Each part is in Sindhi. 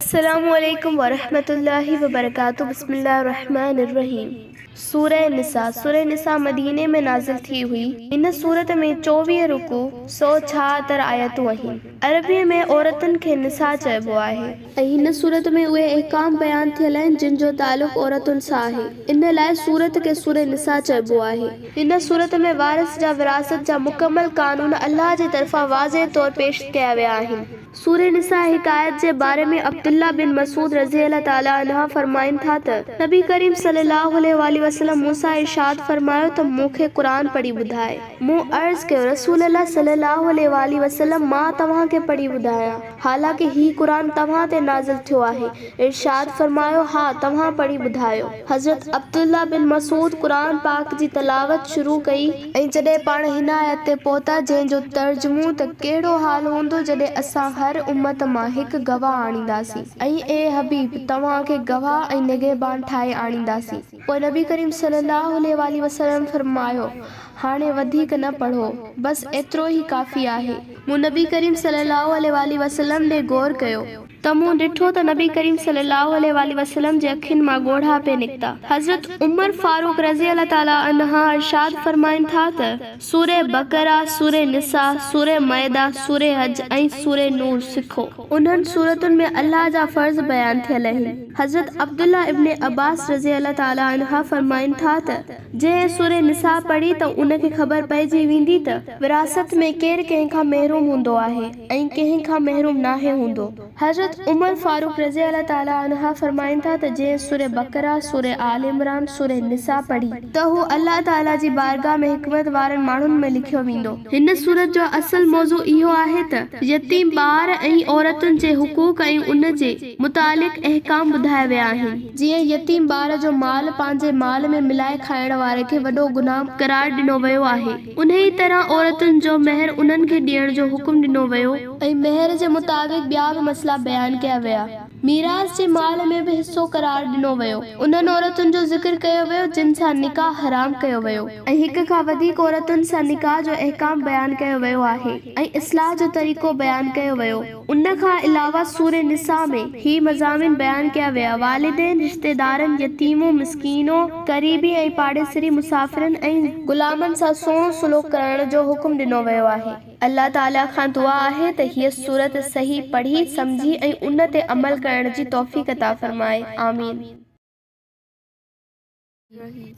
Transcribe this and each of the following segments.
السلام عليڪم ورحمة الله وبرڪاته بسم الله الرحمن الرحيم سوره نساء سوره نساء مديني ۾ نازل ٿي هئي. هن سورت ۾ 24 رڪوع، 176 آيتون آهن. عربيء ۾ عورتن کي نساء چئبو آهي. ۽ هن سورت ۾ اهي احڪام بيان ٿيل آهن جن جو تعلق عورتن سان آهي. ان لاء سورت کي سوره نساء چئبو آهي. هن سورت ۾ وارث جا وراثت جا مڪمل قانون الله جي طرفان واضح طور پيش ڪيا ويا آهن. سورة نساء هڪ آيت جي باري ۾ عبدالله بن مسعود رضي الله تعالٰي عنه فرمائن ٿا ته، نبي ڪريم صلي الله عليه واٰله وسلم مون سان ارشاد فرمايو ته مون کي قرآن پڙهي ٻڌاء. مون عرض ڪيو، رسول الله صلي الله عليه واٰله وسلم مان توهان کي پڙهي ٻڌايان، حالانڪه هي قرآن توهان تي نازل ٿيو آهي. ارشاد فرمايو، ها توهان پڙهي ٻڌايو. حضرت عبدالله بن مسعود قرآن پاڪ جي تلاوت شروع ڪئي. ۽ جڏهن پاڻ هن آيت تي پهتا جنهن جو ترجمو ته ڪهڙو حال هوندو جڏهن اسان هر امت مان هڪ گواهه آڻينداسين ۽ اي حبيب! توهان کي گواهه ۽ نگهبان ٺاهي آڻينداسين. پوء نبي ڪريم صلي الله عليه واٰله وسلم فرمايو، هاڻي وڌيڪ نه پڙهو، بس ايترو ئي ڪافي آهي. مون نبي ڪريم صلي الله عليه واٰله وسلم ڏي غور ڪيو. ته مون ڏٺو ته نبي ڪريم صلي الله عليه واٰله وسلم جي اکين مان ڳوڙها پئي نڪتا. حضرت عمر فاروق رضي الله تعالٰي عنه ارشاد فرمائن ٿا ته، سورة بقره، سورة نساء، سورة مائده، سورة حج ۽ سورة نور سکو. انهن سورتن ۾ الله جا فرض بيان ٿيل اهن. حضرت عبدالله ابن عباس رضي الله تعالٰي عنه فرمائن ٿا ته، جنهن سورة نساء پڙهي ته ان کي خبر پئجي ويندي ته وراثت ۾ ڪير ڪنهن کان محروم هوندو آهي. ۽ ڪنهن کان محروم ناهي هوندو. حضرت عمر فاروق رضي الله تعالٰي عنه فرمائن ٿا ته جنهن سورة بقره، سورة آل عمران، سورة نساء پڙهي ته هو الله تعالٰي جي بارگاھ ۾ حڪمت وارن ماڻهن ۾ لکيو ويندو. هن سورت جو اصل موضوع اهو آهي ته يتيم ٻار ۽ عورتن جي حقوق ۽ ان جي متعلق احڪام ٻڌايا ويا آهن. جيئن يتيم ٻار جو مال پنهنجي مال ۾ ملائي کائڻ واري کي وڏو گناھ قرار ڏنو ويو آهي. انهيء طرح عورتن جو مهر انهن کي ڏيڻ جو حڪم ڏنو ويو. ۽ مهر جي مطابق ٻيا به مسئلا بيان ڪيا ويا. ميراث جي مال ۾ به حصو قرار ڏنو ويو. انهن عورتن جو ذڪر ڪيو ويو جن سان نڪاح حرام ڪيو ويو. ۽ هڪ کان وڌيڪ عورتن سان نڪاح جو احڪام بيان ڪيو ويو آهي ۽ اصلاح جو طريقو بيان ڪيو ويو. ان کان علاوه سورة نساء ۾ هي مضامين بيان ڪيا ويا، والدين، رشتيدارن، يتيمون، مسڪينون، قريبي ۽ پاڙيسري، مسافرن ۽ غلامن سان سهڻو سلوڪ ڪرڻ جو حڪم ڏنو ويو آهي. الله تعاليٰ کان دعا آهي ته هيء سورت صحيح پڙهي، سمجهي ۽ ان تي عمل ڪرڻ جي توفيق عطا فرمائي. آمين.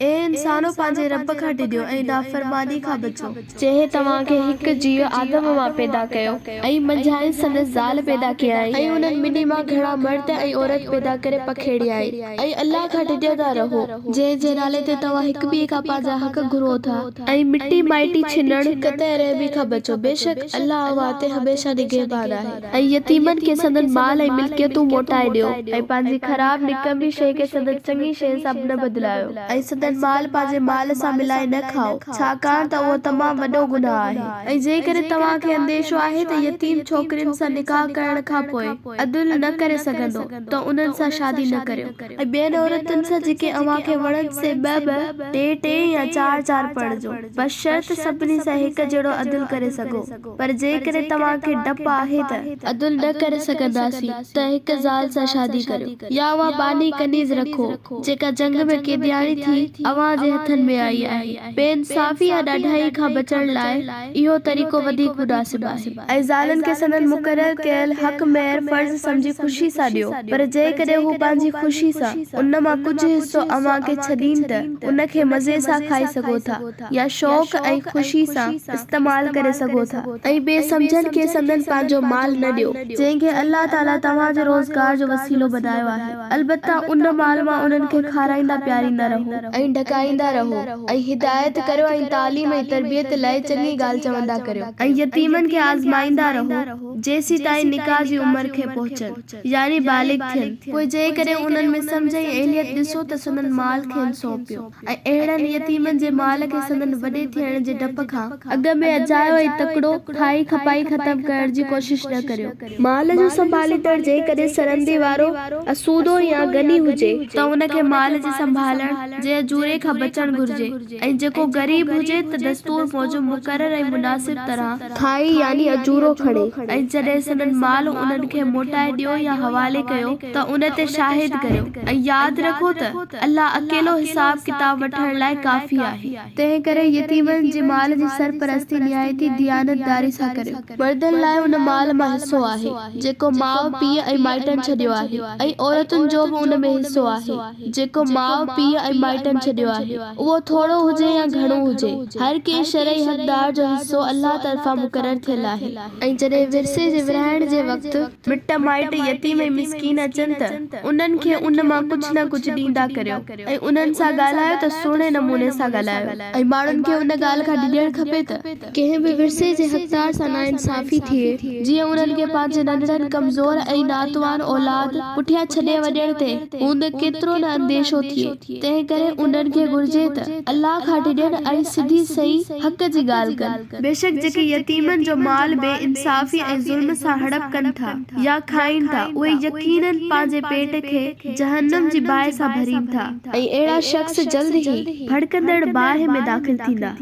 اي انسانو! پنهنجي رب کان ڊڄو ۽ نافرماني کان بچو. جنهن توهان کي هڪ جيء، آدم، مان پيدا ڪيو ۽ منجهانئس سندس زال پيدا ڪيائين ۽ انهن ٻنهي مان گهڻا مرد ۽ عورت پيدا ڪري پکيڙيائين ۽ الله کان ڊڄندا رهو، جنهن جي نالي تي توهان هڪ ٻئي کان پنهنجا حق گهرو ٿا. ۽ مٽي مائٽي ڇنڻ، قطع رحمي، کان بچو، بيشڪ الله اوهان تي هميشه نگهبان آهي. ۽ يتيمن کي سندن مال ۽ ملڪيتون موٽائي ڏيو. ۽ پنهنجي خراب نڪمي شيء کي سندن چڱي شيء سان نه بدلايو. ۽ سندن مال پنهنجي مال سان ملائي نه کائو، ڇاڪاڻ ته اهو تمام وڏو گناهه آهي. ۽ جيڪڏهن توهان کي انديشو آهي ته يتيم ڇوڪرين سان نڪاح ڪرڻ کان پوء عدل نه ڪري سگهندو ته انهن سان شادي نه ڪريو. ۽ ٻين عورتن سان جيڪي اوهان کي وڻن سي ٻه ٻه، ٽي ٽي يا چار چار پرڻجو، بشرط سڀني سان هڪ جهڙو عدل ڪري سگهو. پر جيڪڏهن توهان کي ڊپ آهي ته. عدل نه ڪري سگهنداسين ته هڪ زال سان شادي ڪريو، يا اوهان ٻانهي ڪنيز رکو، جيڪا جنگ ۾ قيدياڻي ٿي اوهان جي هٿن ۾ آئي آهي. بي انصافي يا ڏاڍائي کان بچڻ لاء اهو طريقو وڌيڪ مناسب آهي. ۽ زالن کي سندن مقرر ڪيل حق مهر فرض سمجهي خوشي سان ڏيو، پر جيڪڏهن هو پنهنجي خوشي سان ان مان ڪجهه حصو اوهان کي ڇڏين ته ان کي مزي سان کائي سگهو ٿا. يا شوق ۽ خوشي سان استعمال ڪري سگهو ٿا. ۽ بي سمجهن کي سندن پنهنجو مال نه ڏيو، جنهن کي الله تعاليٰ توهان جي روزگار جو وسيلو بنايو آهي، البته ان مال مان انهن کي کارائيندا پياريندا رهو. ۽ ڍڪائيندا رهو، ۽ هدايت ڪريو ۽ تعليم ۽ تربيت لاء چڱي ڳالهه چوندا ڪريو. ۽ يتيمن کي آزمائيندا رهو، جيسيتائين نڪاح جي عمر کي پهچن، يعني بالغ ٿين، پوء جيڪڏهن انهن ۾ سمجهه ۽ اهليت ڏسو ته سندن مال کين سونپيو. ۽ اهڙن يتيمن جي مال کي سندن وڏي ٿيڻ جي ڊپ کان اڳ ۾ اجايو ۽ تڪڙو کائي کپائي ختم ڪرڻ جي ڪوشش نه ڪريو. مال جو سنڀاليندڙ جيڪڏهن سرندي وارو، اسودو يا غني هجي، ته ان کي مال جي سنڀالڻ جي اجوري کان بچڻ گهرجي ۽ جيڪو غريب هجي ته دستور موجب مقرر ۽ مناسب طرح کائي يعني اجورو کڻي ۽ جڏهن سندن مال انهن کي موٽائي ڏيو يا حوالي ڪيو ته ان تي شاهد ڪريو ۽ ياد رکو ته الله اڪيلو حساب ڪتاب وٺڻ لاء ڪافي آهي. تنهن ڪري يتيمن جي مال جي سرپرستي نهايت ئي ديانتداري سان ڪريو. مردن لاء ان مال مان حصو آهي، جيڪو ماء پيء ۽ مائٽن ڇڏيو آهي ۽ عورتن جو به ان ۾ حصو آهي، جيڪو ماء پيء ۽ مائٽن ڇڏيو آهي، اهو ٿورو هجي يا گهڻو هجي، هر ڪنهن شرعي حقدار جو حصو الله طرفان مقرر ٿيل آهي. ۽ جڏهن ورثي جي ورهائڻ جي وقت مٽ مائٽ، يتيم ۽ مسڪين اچن ته انهن کي ان مان ڪجهه نه ڪجهه ڏيندا ڪريو ۽ انهن سان ڳالهايو ته سهڻي نموني سان ڳالهايو ۽ ماڻهن کي ان ڳالهه کان ڊڄڻ کپي ته ڪنهن به ورثي جي حقدار سان ناانصافي ٿئي، جيئن انهن کي پنهنجي ننڍڙن، ڪمزور ۽ ناتوان اولاد پٺيان ڇڏي وڃڻ تي هوند ڪيترو نه انديشو ٿئي، تنهنڪري انهن کي گهرجي ته الله کان ڊڄن ۽ سڌي سنئين حق جي ڳالهه ڪن. بيشڪ جيڪي يتيمن جو مال بي انصافي ۽ ظلم سان هڙپ ڪن ٿا يا کائين ٿا، اهي يقيناً پنهنجي پيٽ کي جهنم جي باهه سان ڀرين ٿا. ۽ اهڙا شخص جلد ئي ڀڙڪندڙ باهه ۾ داخل ٿيندا.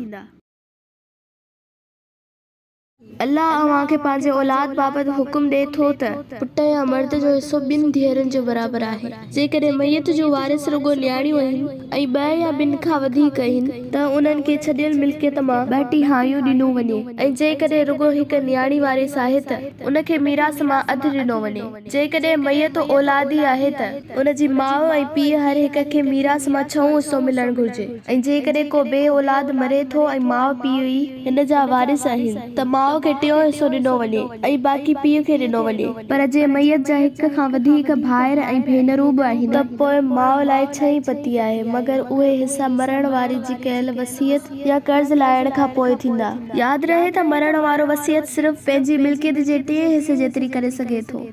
الله اوهان کي پنهنجي اولاد بابت حڪم ڏئي ٿو ته پٽ يا مرد جو حصو ٻن ڌيئرن جي برابر آهي. جيڪڏهن ميت جون وارث رڳو نياڻيون آهن ۽ ٻه يا ٻن کان وڌيڪ آهن ته انهن کي ڇڏيل ملڪيت مان ٻه ٽهايون ڏنو وڃي ۽ جيڪڏهن رڳو هڪ نياڻي وارث آهي ته ان کي ميراث مان اڌ ڏنو وڃي. جيڪڏهن ميت اولادي آهي ته ان جي ماء ۽ پيء هر هڪ کي ميراث مان ڇهون حصو ملڻ گهرجي ۽ جيڪڏهن ڪو بي اولاد مري ٿو ۽ ماء پيء ئي هن جا وارث آهن ته ماء کي ٽيون حصو ڏنو وڃي ۽ باقي پيء کي ڏنو وڃي. پر جي ميت جا هڪ کان وڌيڪ ڀائر ۽ ڀينرون به آهن ته پوء ماء لاء ڇهين پتي آهي، مگر اهي حصا مرڻ واري جي ڪيل وصيت يا قرض لاهڻ کان پوء ٿيندا. ياد رهي ته مرڻ وارو وصيت صرف پنهنجي ملڪيت جي ٽئين حصي جيتري ڪري سگهي ٿو.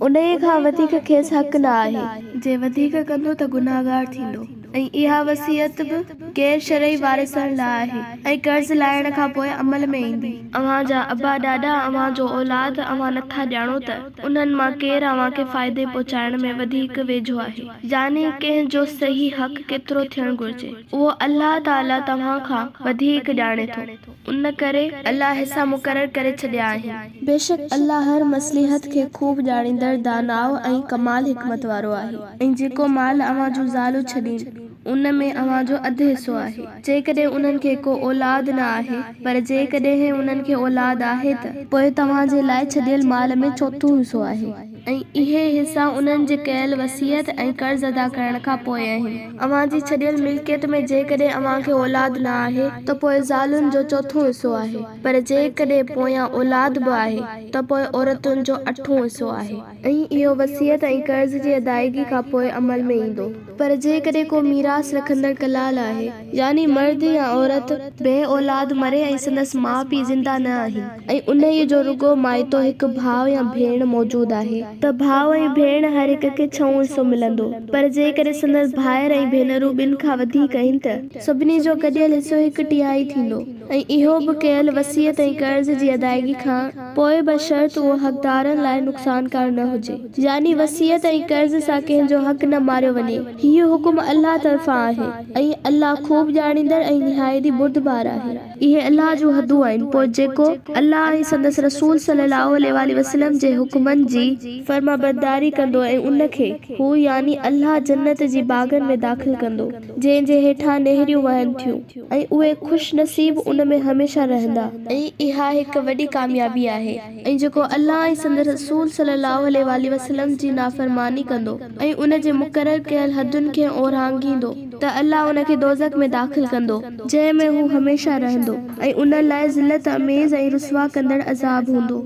انهيء کان وڌيڪ کيس حق نه آهي. جي وڌيڪ ڪندو ته گنهگار ٿيندو ۽ اها وصيت به غير شرعي وارثن لاء آهي ۽ قرض لاهڻ کان پوء عمل ۾ ايندي. اوهان جا ابا ڏاڏا اوهان جو اولاد اوهان نٿا ڄاڻو ته انهن مان ڪير اوهان کي فائدي پهچائڻ ۾ وڌيڪ ويجهو آهي، يعني ڪنهن جو صحيح حق ڪيترو ٿيڻ گهرجي، اهو الله تعاليٰ توهان کان وڌيڪ ڄاڻي ٿو. ان ڪري الله حصا مقرر ڪري ڇڏيا آهن. بيشڪ الله هر مصلحت کي خوب ڄاڻيندڙ داناء ۽ ڪمال حڪمت وارو آهي. ۽ جيڪو مال اوهان جون زالون ڇڏين، ان ۾ اوهان جو اڌ حصو آهي، جيڪڏهن انهن کي ڪو اولاد نه آهي، پر جيڪڏهن انهن کي اولاد آهي ته پوء توهان جي لاء ڇڏيل مال ۾ چوٿون حصو آهي. ۽ اهي حصا انهن جي ڪيل وصيت ۽ قرض ادا ڪرڻ کان پوء آهن. اوهان جي ڇڏيل ملڪيت ۾ جيڪڏهن اوهان کي اولاد نه آهي ته پوء زالن جو چوٿون حصو آهي، پر جيڪڏهن پويان اولاد به آهي ته پوء عورتن جو اٺون حصو آهي. ۽ اهو وصيت ۽ قرض جي ادائگي کان پوء عمل ۾ ايندو. پر جيڪڏهن ڪو ميراث رکندڙ ڪلال آهي، يعني مرد يا عورت، بي اولاد مري ۽ سندس ماء پيء زنده نه آهن ۽ انهيء جو رڳو مائتو هڪ ڀاء يا ڀيڻ موجود آهي، ته ڀاء ۽ ڀيڻ هر هڪ کي ڇهون حصو ملندو، پر جيڪڏهن سندس ڀائر ۽ ڀينرون ٻن کان وڌيڪ آهن ته سڀني جو گڏيل حصو هڪ ٽهائي ٿيندو ۽ اهو به ڪيل وصيت ۽ قرض جي ادائگي کان پوء بشرط اهو حقدارن لاء نقصانڪار نه هجي. يعني وصيت ۽ قرض سان ڪنهن جو حق نه ماريو وڃي. هيء حڪم الله طرفان آهي ۽ الله خوب ڄاڻيندڙ ۽ نهايت ئي بردبار آهي. اهي الله جون حدون آهن، پوء جيڪو الله ۽ سندس رسول صلي الله عليه واٰله وسلم جي حڪمن جي فرمانبرداري ڪندو ۽ ان کي، هو يعني الله، جنت جي باغن ۾ داخل ڪندو، جنهن جي هيٺان نهريون وهن ٿيون. ۽ اهي خوش نصيب ان ۾ هميشه رهندا. ۽ اها هڪ وڏي ڪاميابي آهي. ۽ جيڪو الله ۽ سندس رسول صلي الله عليه واٰله وسلم جي نافرماني ڪندو ۽ ان جي مقرر ڪيل حدن کي اورانگهيندو ته الله ان کي دوزخ ۾ داخل ڪندو جنهن ۾ هو هميشه رهندو ۽ ان لاء ذلت آميز ۽ رسوا ڪندڙ عذاب هوندو.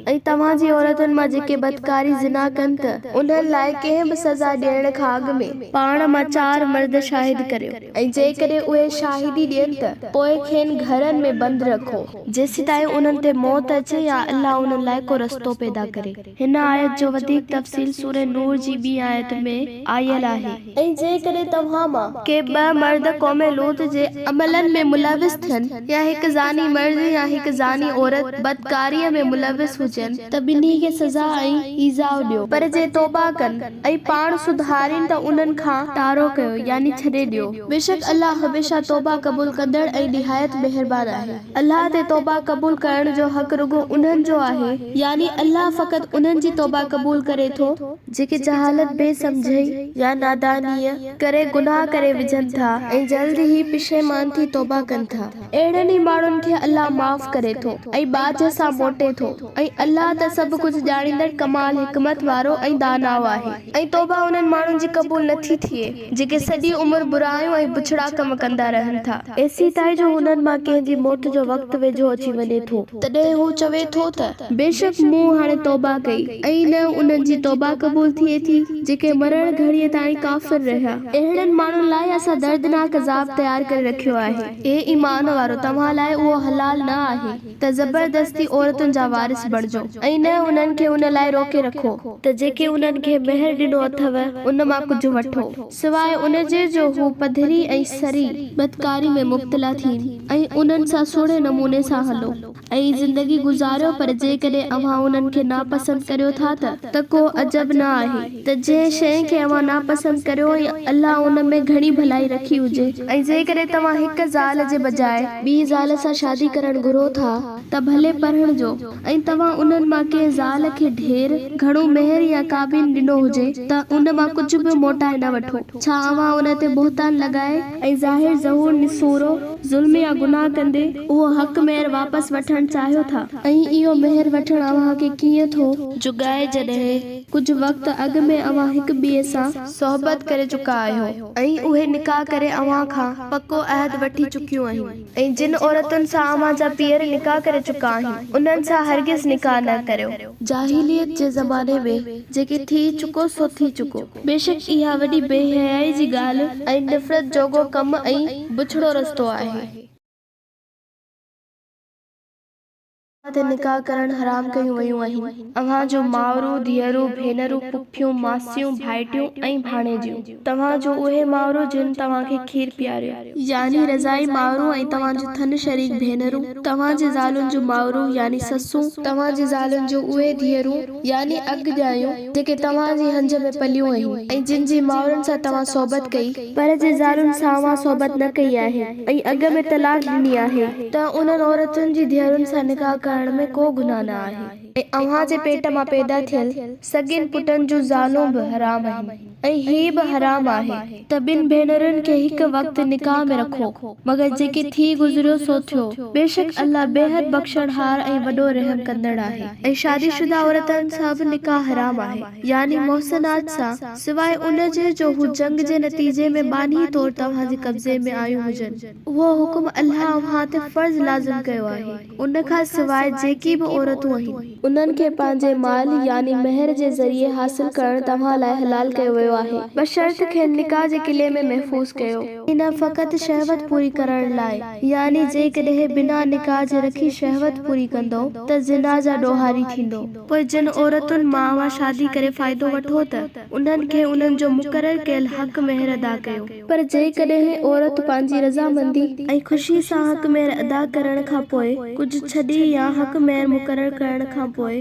۽ توهان جي عورتن مان جيڪي بدڪاري، زنا، ڪن ته، انهن لاء ڪنهن به سزا ڏيڻ کان اڳ ۾، پاڻ مان چار مرد شاهد ڪريو. ۽ جيڪڏهن اهي شاهدي ڏين ته، پوء کين گهرن ۾ بند رکو، جيسيتائين انهن تي موت اچي يا الله انهن لاء ڪو رستو پيدا ڪري. هن آيت جو وڌيڪ تفصيل سورة نور جي ٻي آيت ۾ آيل آهي. ۽ جيڪڏهن توهان مان ڪي ٻه مرد قوم لوط جي عملن ۾ ملوث ٿين يا هڪ زاني مرد يا هڪ زاني عورت بدڪاريء ۾ ملوث هجن ته ٻنهي کي سزا ۽ ايذاء ڏيو. پر جي توبه ڪن ۽ پاڻ سڌارين ته انهن کان ٽارو ڪيو يعني ڇڏي ڏيو. بيشڪ الله هميشه توبه قبول ڪندڙ ۽ نهايت مهربان آهي. الله تي توبه قبول ڪرڻ جو حق رڳو انهن جو آهي، يعني الله فقط انهن جي توبه قبول ڪري ٿو، جيڪي جهالت، بي سمجهئي يا نادانيء ڪري گناهه ڪري وجهن ٿا ۽ جلد ئي پشيمان ٿي توبه ڪن ٿا. اهڙن ئي ماڻهن کي الله معاف ڪري ٿو ۽ ٻاجهه سان موٽي ٿو ۽ الله ته سڀ ڪجهه ڄاڻيندڙ ڪمال حڪمت وارو ۽ داناء آهي. ۽ توبه انهن ماڻهن جي قبول نٿي ٿئي، جيڪي سڄي عمر برايون ۽ بڇڙا ڪم ڪندا رهن ٿا. ايسيتائين جو هنن مان ڪنهن جي موت جو وقت ويجهو اچي وڃي ٿو، تڏهن هو چوي ٿو ته. بيشڪ مون هاڻي توبه ڪئي ۽ نه انهن جي توبه قبول ٿئي ٿي، جيڪي مرڻ گهڙيء تائين ڪافر رهيا. اهڙن ماڻهن لاء اسان دردناڪ عذاب تيار ڪري رکيو آهي. اي ايمان وارؤ! توهان لاء اهو حلال نه آهي ته زبردستي عورتن جا وارث بڻجو ۽ نه انهن کي ان لاء روڪي رکو، ته جيڪي انهن کي مهر ڏنو اٿو ان مان ڪجهه وٺو، سواء ان جي جو هو پڌري ۽ صريح بدڪاري ۾ مبتلا ٿين ۽ انهن سان سهڻي نموني سان هلو. ۽ زندگي گذاريو پر جيڪڏهن اوهان انهن کي ناپسند ڪريو ٿا ته ته ڪو عجب نه آهي ته جنهن شيء کي اوهان ناپسند ڪريو ۽ الله ان ۾ گهڻي ڀلائي رکي هجي. ۽ جيڪڏهن توهان هڪ زال جي بجاء ٻي زال سان شادي ڪرڻ گهرو ٿا ته ڀلي پرڻجو ۽ توهان انهن مان ڪنهن زال کي ڍير، گهڻو، مهر يا ڪابين ڏنو هجي ته ان مان ڪجهه به موٽائي نه وٺو. ڇا اوهان ان تي بهتان لڳائي ۽ ظاهر ظهور نسورو ظلم يا گناهه ڪندي اهو حق مهر واپس وٺڻ چاهيو ٿا؟ ۽ اهو مهر وٺڻ اوهان کي ڪيئن ٿو جڳائي جڏهن ڪجهه وقت اڳ ۾ اوهان هڪ ٻئي سان صحبت ڪري چڪا آهيو ۽ اهي نڪاح ڪري اوهان کان پڪو عهد وٺي چڪيون آهن. ۽ جن عورتن سان اوهان جا پيئر نڪاح ڪري چڪا آهن انهن سان هرگز نڪاح نه ڪريو. جاهليت جي زماني ۾ جيڪي ٿي چڪو سو ٿي چڪو. بيشڪ اها وڏي بي حيائي جي ڳالهه ۽ نفرت جوڳو ڪم ۽ بڇڙو رستو آهي. تي نڪاح ڪرڻ حرام ڪيون ويون آهن. اوهان جون مائرون، ڌيئرون، ڀينرون، پڦيون، ماسيون، ڀائٽيون ۽ ڀاڻيجيون. توهان جون اهي مائرون جن توهان کي کير پياريو. يعني رضاعي مائرون ۽ توهان جون ٿڃ شريڪ ڀينرون، توهان جي زالن جون مائرون يعني سسون، توهان جي زالن جون اهي ڌيئرون يعني اڳ ڄايون، جيڪي توهان جي هنج ۾ پليون آهن ۽ جن جي مائرن سان توهان صحبت ڪئي، پر جي زالن سان اوهان صحبت نه ڪئي آهي ۽ اڳ ۾ طلاق ڏني آهي، ته انهن عورتن جي ڌيئرن سان نڪاح ڪرڻ ۾ ڪو گناهه نه آهي. ۽ اوهان جي پيٽ مان پيدا ٿيل سڳين پٽن جون زالون به حرام آهن. ۽ هي به حرام آهي ته ٻن ڀينرن کي هڪ وقت نڪاح ۾ رکو، مگر جيڪي ٿي گذريو سو ٿيو، بيشڪ الله بيحد بخشڻهار ۽ وڏو رحم ڪندڙ آهي. ۽ شادي شده عورتن سان به نڪاح حرام آهي، يعني محصنات سان، سواء ان جي جو هو جنگ جي نتيجي ۾ ٻانهي طور توهان جي قبضي ۾ آيون هجن، اهو حڪم الله اوهان تي فرض لازم ڪيو آهي. ان کان سواء جيڪي به عورتون آهن. انهن کي پنهنجي مال يعني مهر جي ذريعي حاصل ڪرڻ توهان لاء حلال ڪيو ويو آهي، بشرط کين نڪاح جي قلعي ۾ محفوظ ڪيو. ۽ نه فقط شهوت پوري ڪرڻ لاء، يعني جيڪڏهن بنا نڪاح جي رکي شهوت پوري ڪندؤ ته زنا جا ڏوهاري ٿيندؤ. پوء جن عورتن مان اوهان شادي ڪري فائدو وٺو ته انهن کي انهن جو مقرر ڪيل حق مهر ادا ڪيو. پر جيڪڏهن عورت پنهنجي رضامندي ۽ خوشيء سان حق مهر ادا ڪرڻ کان پوء ڪجهه ڇڏي يا حق مهر مقرر ڪرڻ کان پوء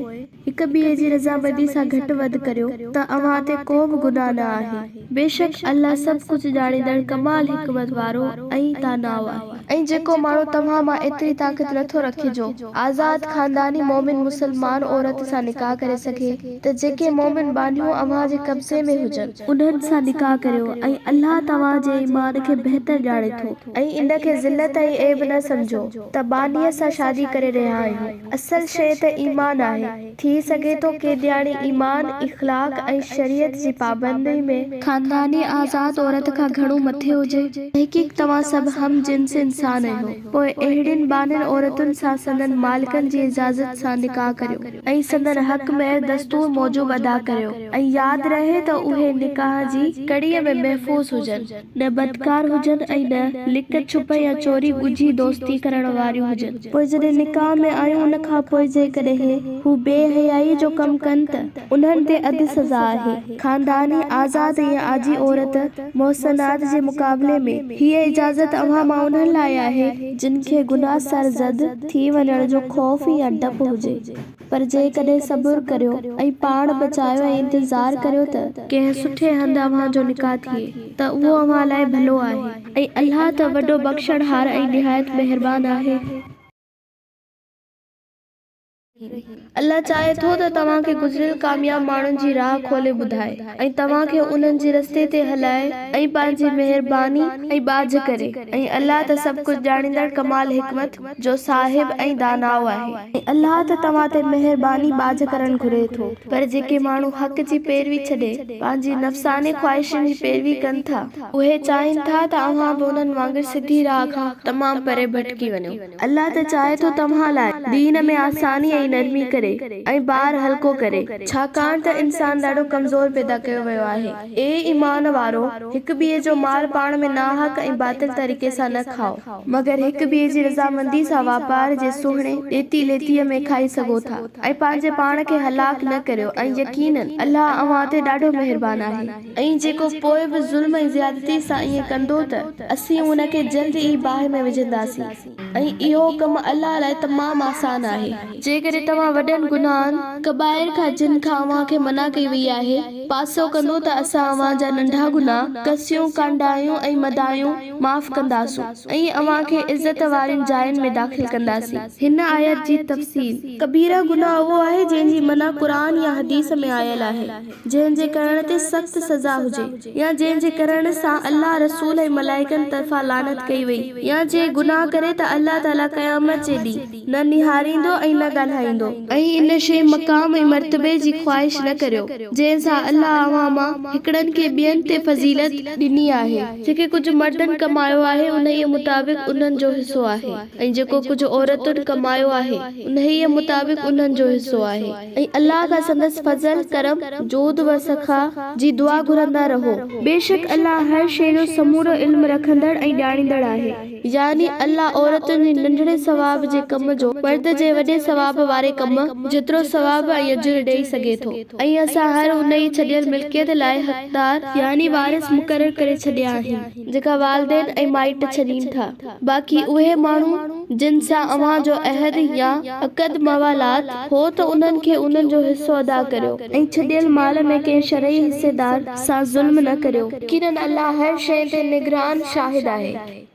هڪ ٻئي جي رضامندي سان گهٽ وڌ ڪريو ته اوهان تي ڪو به گناهه نه آهي. بيشڪ الله سڀ ڪجهه ڄاڻيندڙ ڪمال حڪمت وارو ۽ داناء آهي. ۽ جيڪو ماڻهو توهان مان ايتري طاقت نٿو رکي جو آزاد خانداني مؤمن مسلمان عورت سان نڪاح ڪري سگهي ته جيڪي مؤمن ٻانهيون اوهان جي قبضي ۾ هجن، انهن سان نڪاح ڪريو ۽ الله توهان جي ايمان کي بهتر ڄاڻي ٿو. ۽ ان کي ذلت ۽ عيب نه سمجهو ته ٻانهيء سان شادي ڪري رهيا آهيون. اصل شيء ته ايمان آهي. ٿي سگهي ٿو قيدياڻي ايمان، اخلاق ۽ شريعت جي پابندي ۾. خانداني آزاد عورت کان گهڻو مٿي هجي. تحقيق توهان سڀ هم جنس انسان آهيو. پوء اهڙين ٻانهين عورتن سان سندن مالڪن جي اجازت سان نڪاح ڪريو. ۽ سندن حق مهر دستور موجب ادا ڪريو ۽ ياد رهي ته اهي نڪاح جي ڪڙيء ۾ محفوظ هجن، نه بدڪار هجن ۽ نه لڪ ڇپ يا چوري ڳجهي دوستي ڪرڻ واريون هجن. پوء جڏهن نڪاح ۾ آيون ان کان پوء جيڪڏهن هو بي حيائيء جو ڪم ڪن ته انهن تي اڌ سزا آهي. خانداني، آزاد ۽ آجي عورت، محصنات جي مقابلي ۾، هيء اجازت اوهان مان انهن لاء آهي، جن کي گناهه سرزد ٿي وڃڻ جو خوف يا ڊپ هجي. پر جيڪڏهن صبر ڪريو ۽ پاڻ بچايو ۽ انتظار ڪريو ته ڪنهن سٺي هنڌ اوهان جو نڪاح ٿئي ته اهو اوهان لاء ڀلو آهي ۽ الله ته وڏو بخشڻهار ۽ نهايت مهربان آهي. الله چاهي ٿو ته توهان کي گذريل ڪامياب ماڻهن جي راهه کولي ٻڌائي ۽ توهان کي انهن جي رستي تي هلائي ۽ پنهنجي مهرباني ۽ ٻاجهه ڪري ۽ الله ته سڀ ڪجهه ڄاڻيندڙ ڪمال حڪمت جو صاحب ۽ داناء آهي. ۽ الله ته توهان تي مهرباني ٻاجهه ڪرڻ گهري ٿو. پر جيڪي ماڻهو حق جي پيروي ڇڏي پنهنجي نفساني خواهشن جي پيروي ڪن ٿا، اهي چاهين ٿا ته اوهان به انهن وانگر سڌي راهه کان تمام پري ڀٽڪي وڃو. الله ته چاهي ٿو توهان لاء دين ۾ آساني ۽ نرمي ڪري ۽ بار هلڪو ڪري، ڇاڪاڻ ته انسان ڏاڍو ڪمزور پيدا ڪيو ويو آهي. اي ايمان وارؤ! هڪ ٻئي جو مال پاڻ ۾ ناحق ۽ باطل طريقي سان نه کائو، مگر هڪ ٻئي جي رضامندي سان واپار جي سهڻي ڏيتي ليتيء ۾ کائي سگهو ٿا ۽ پنهنجي پاڻ کي هلاڪ نه ڪريو ۽ يقيناً الله اوهان تي ڏاڍو مهربان آهي. ۽ جيڪو پوء به ظلم ۽ زيادتي سان ائين ڪندو ته اسين ان کي جلد ئي باهه ۾ وجهنداسين ۽ اهو ڪم الله لاء تمام آسان آهي. جيڪڏهن توهان وڏن گناهن، ڪبائر، کان جن کان اوهان کي منع ڪئي وئي آهي، پاسو ڪندو ته اسان اوهان جا ننڍا گناهه، ڪسيون، ڪانڊايون ۽ مدايون، معاف ڪنداسون ۽ اوهان کي عزت وارين جاين ۾ داخل ڪنداسين. هن آيت جي تفصيل. ڪبيره گناهه اهو آهي جنهن جي منع قرآن يا حديث ۾ آيل آهي. جنهن جي ڪرڻ تي سخت سزا هجي يا جنهن جي ڪرڻ سان الله، رسول ۽ ملائڪن طرفان لعنت ڪئي وئي يا جي گناهه ڪري ته الله تعالي قيامت جي ڏينهن نه نهاريندو ۽ نه ڳالهائيندو. ۽ ان شيء، مقام ۽ مرتبي، جي خواهش نه ڪريو، جنهن سان الله اوهان مان هڪڙن کي ٻين تي فضيلت ڏني آهي. جيڪي ڪجهه مردن ڪمايو آهي، انهيء مطابق انهن جو حصو آهي ۽ جيڪو ڪجهه عورتن ڪمايو آهي، انهيء مطابق انهن جو حصو آهي. ۽ الله کان سندس فضل، ڪرم، جود و سخا جي دعا گهرندا رهو. بيشڪ الله هر شيء جو سمورو علم رکندڙ ۽ ڄاڻيندڙ آهي. يعني الله عورتن جي ننڍڙي ثواب جي ڪم جو مرد جي وڏي ثواب واري ڪم جيترو ثواب ۽ اجر ڏئي سگهي ٿو ۽ اسان هر انهيء ڇڏيل ملڪيت لاء حقدار يعني وارث مقرر ڪري ڇڏيا آهن. جيڪا والدين ۽ مائٽ ڇڏين ٿا، باقي اهي ماڻهو جن سان اوهان جو عهد يا عقد موالات هو ته انهن کي انهن جو حصو ادا ڪريو ۽ ڇڏيل مال ۾ ڪنهن شرعي حصيدار سان ظلم نه ڪريو. يقيناً الله هر شيء تي نگران، شاهد، آهي.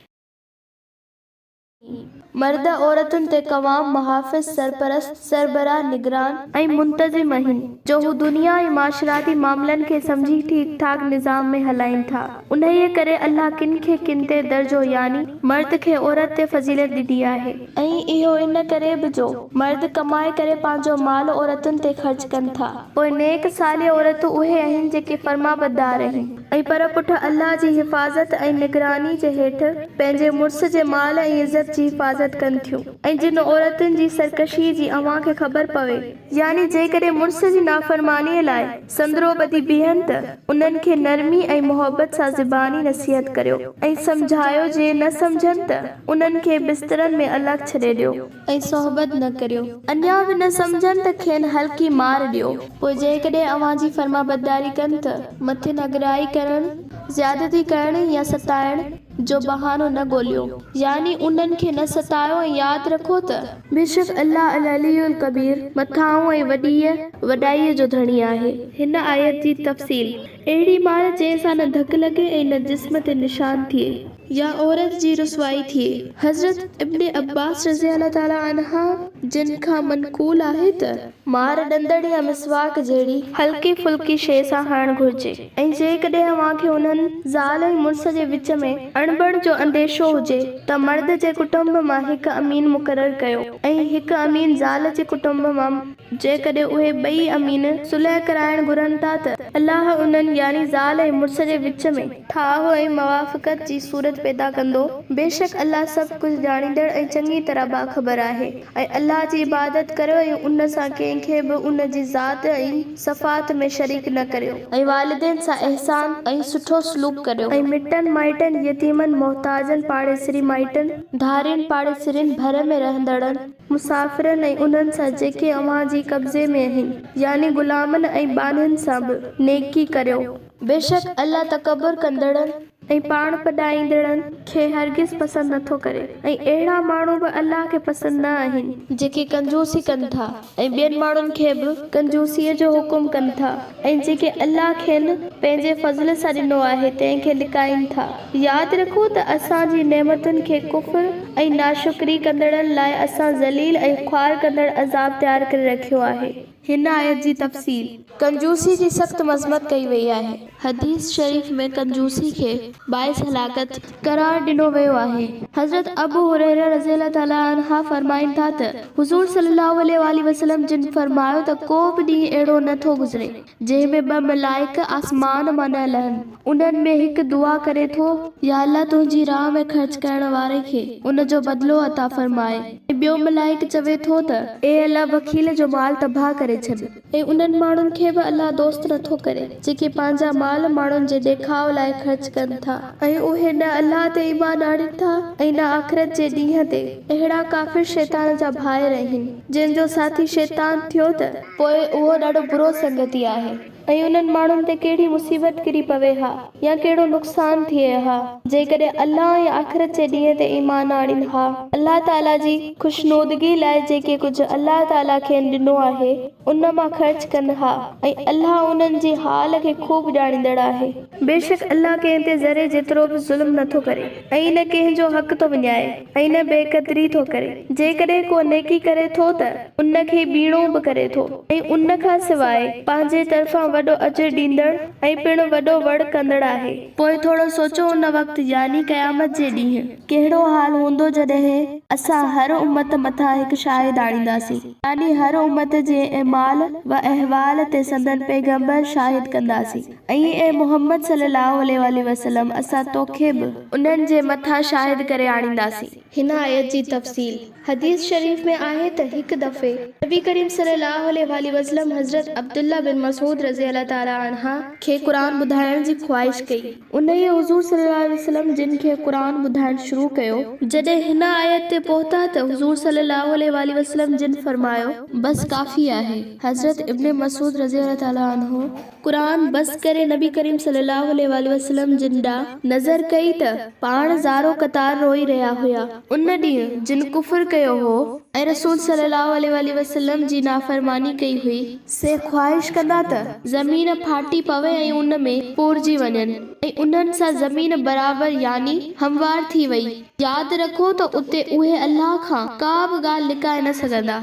مرد عورتن تي قوام، محافظ، سرپرست، سربراهه، نگران، ۽ منتظم آهن، جو هو دنيا ۽ معاشراتي معاملن کي سمجهي ٺيڪ ٺاڪ نظام ۾ هلائين ٿا. انهيء ڪري الله ڪن کي ڪن تي درجو يعني مرد کي عورت تي فضيلت ڏني آهي. ۽ اهو ان ڪري به جو مرد ڪمائي ڪري پنهنجو مال عورتن تي خرچ ڪن ٿا. پوء نيڪ صالح عورتون اهي آهن جيڪي فرمانبردار آهن. ۽ پر پٺ الله جي حفاظت ۽ نگراني جي هيٺ پنهنجي مڙس جي مال ۽ عزت جي حفاظت ڪن ٿيون ۽ جن عورتن جي سرڪشيء جي اوهان کي خبر پوي، يعني جيڪڏهن مڙس جي نافرمانيء لاء سندرو ٻڌي بيهن ته انهن کي نرمي ۽ محبت سان زباني نصيحت ڪريو ۽ سمجهايو جي نه سمجهن ته انهن کي بسترن ۾ الڳ ڇڏي ڏيو. ۽ صحبت نه ڪريو. اڃا به نه سمجهن ته کين هلڪي مار ڏيو. پوء جيڪڏهن اوهان جي فرمانبرداري ڪن ته مٿن اڳرائي ڪرڻ، زيادتي ڪرڻ يا ستائڻ جو بهانو نه ڳوليو. يعني انهن کي نه ستايو ۽ ياد رکو ته. بيشڪ الله العلي الڪبير، مٿانهون ۽ وڏيء وڏائيء جو ڌڻي آهي. هن آيت جي تفصيل، اهڙي مار جنهن سان نه ڌڪ لڳي ۽ نه جسم تي نشان ٿئي. يا عورت جي رسوائي ٿئي. حضرت ابن عباس رضي الله تعالٰي عنه جن کان منقول آهي ته. مار ڏندڻ يا مسواڪ جهڙي هلڪي ڦلڪي شيء سان هڻڻ گهرجي ۽ جيڪڏهن اوهان کي انهن، زال ۽ مڙس، جي وچ ۾ اڻبڻ جو انديشو هجي ته مرد جي ڪٽنب مان هڪ امين مقرر ڪيو ۽ هڪ امين زال جي ڪٽنب مان، جيڪڏهن اهي ٻئي امين صلح ڪرائڻ گهرن ٿا ته الله انهن، يعني زال ۽ مڙس، جي وچ ۾. ٺاهه ۽ موافقت جي صورت پيدا ڪندو. بيشڪ الله سڀ ڪجهه ڄاڻيندڙ ۽ چڱي طرح باخبر آهي. ۽ الله جي عبادت ڪريو ۽ ان سان ڪنهن کي به ان جي ذات ۽ صفات ۾ شريڪ نه ڪريو. ۽ والدين سان احسان ۽ سٺو سلوڪ ڪريو. ۽ مٽن مائٽن، يتيمن، محتاجن، پاڙيسري مائٽن، ڌارين پاڙيسرين، ڀر ۾ رهندڙن، مسافرن ۽ انهن سان جيڪي اوهان جي قبضي ۾ آهن، يعني غلامن ۽ ٻانهن سان به، نيڪي ڪريو. بيشڪ الله تڪبر ڪندڙن ۽ پاڻ پڏائيندڙن کي هرگز پسند نه ٿو ڪري ۽ اهڙا ماڻهو به الله کي پسند نه آهن، جيڪي ڪنجوسي ڪن ٿا ۽ ٻين ماڻهن کي به ڪنجوسيء جو حڪم ڪن ٿا ۽ جيڪي الله کين پنهنجي فضل سان ڏنو آهي تنهن کي لڪائين ٿا. ياد رکو ته اسان جي نعمتن کي ڪفر ۽ ناشڪري ڪندڙن لاء اسان ذليل ۽ خوار ڪندڙ عذاب تيار ڪري رکيو آهي. هن آيت جي تفصيل. ڪنجوسي جي سخت مذمت ڪئي وئي آهي. حديث شريف ۾ ڪنجوسي کي باعث هلاڪت قرار ڏنو ويو آهي. حضرت ابو هريره رضي الله تعالٰي عنه فرمائن ٿا ته حضور صلي الله عليه واٰله وسلم جن فرمايو ته ڪو به ڏينهن اهڙو نه ٿو گذري جنهن ۾ ٻه ملائڪ آسمان مان نه لهن، انهن ۾ هڪ دعا ڪري ٿو، يا الله تنهنجي راهه ۾ خرچ ڪرڻ واري کي ان جو بدلو عطا فرماء ۽ ٻيو ملائڪ چوي ٿو ته اي الله بخيل جو مال تباهه ڪري ڇڏ. ۽ انهن ماڻهن کي به الله دوست نه ٿو ڪري، جيڪي پنهنجا مال ماڻهن جي ڏيکاء لاء خرچ ڪن ٿا، ۽ اهي نه الله تي ايمان آڻين ٿا ۽ نه آخرت جي ڏينهن تي. اهڙا ڪافر شيطان جا ڀائر آهن، جنهن جو ساٿي شيطان ٿيو ته، پوء اهو ڏاڍو برو سنگتي آهي. ۽ انهن ماڻهن تي ڪهڙي مصيبت ڪري پوي ها يا ڪهڙو نقصان ٿئي ها، جيڪڏهن الله ۽ آخرت جي ڏينهن تي ايمان آڻين ها. الله تعاليٰ جي خوشنودگي لاء جيڪي ڪجهه الله تعاليٰ کين ڏنو آهي، ان مان خرچ ڪن ها ۽ الله انهن جي حال کي خوب ڄاڻيندڙ آهي. بيشڪ الله ڪنهن تي ذري جيترو به ظلم نه ٿو ڪري ۽ نه ڪنهن جو حق ٿو وڃائي ۽ نه بي قدري ٿو ڪري. جيڪڏهن ڪو نيڪي ڪري ٿو ته ان کي ٻيڻو به ڪري ٿو ۽ ان کان سواء پنهنجي طرفان وڏو اجر ڏيندڙ ۽ پڻ وڏو وڙ ڪندڙ آهي. پوء ٿورو سوچو ان وقت يعني قيامت جي ڏينهن ڪهڙو حال هوندو جڏهن اسان هر امت مٿان هڪ شاهد آڻينداسين يعني هر امت جي اعمال و احوال تي سندن پيغمبر شاهد ڪنداسين ۽ اي محمد صلي الله عليه واٰله وسلم اسان توکي به انهن جي مٿان شاهد ڪري آڻينداسين. هن آيت جي تفصيل حديث شريف ۾ آهي ته هڪ دفعي نبي ڪريم صلي الله عليه واٰله وسلم حضرت عبدالله بن مسعود رضي الله تعالٰي عنه کي قرآن ٻڌائڻ جي خواهش ڪئي. انهيء حضور صلي الله عليه وسلم جن کي قرآن ٻڌائڻ شروع ڪيو. جڏهن هن آيت تي پهتا ته حضور صلي الله عليه واٰله وسلم جن فرمايو، بس ڪافي آهي. حضرت ابن مسعود رضي الله تعالٰي عنه قرآن بس ڪري نبي ڪريم صلي الله عليه واٰله وسلم جن ڏانهن نظر ڪئي ته پاڻ زارو قطار روئي رهيا هيا. ان ڏينهن جن ڪفر ڪيو هو ۽ رسول صلي الله عليه واٰله وسلم جي نافرماني ڪئي هئي، سي خواهش ڪندا ته زمين ڦاٽي پوي ۽ ان ۾ پورجي وڃن ۽ انهن سان زمين برابر يعني هموار ٿي وئي. ياد رکو ته اتي اهي الله کان ڪا به ڳالهه لڪائي نه سگهندا.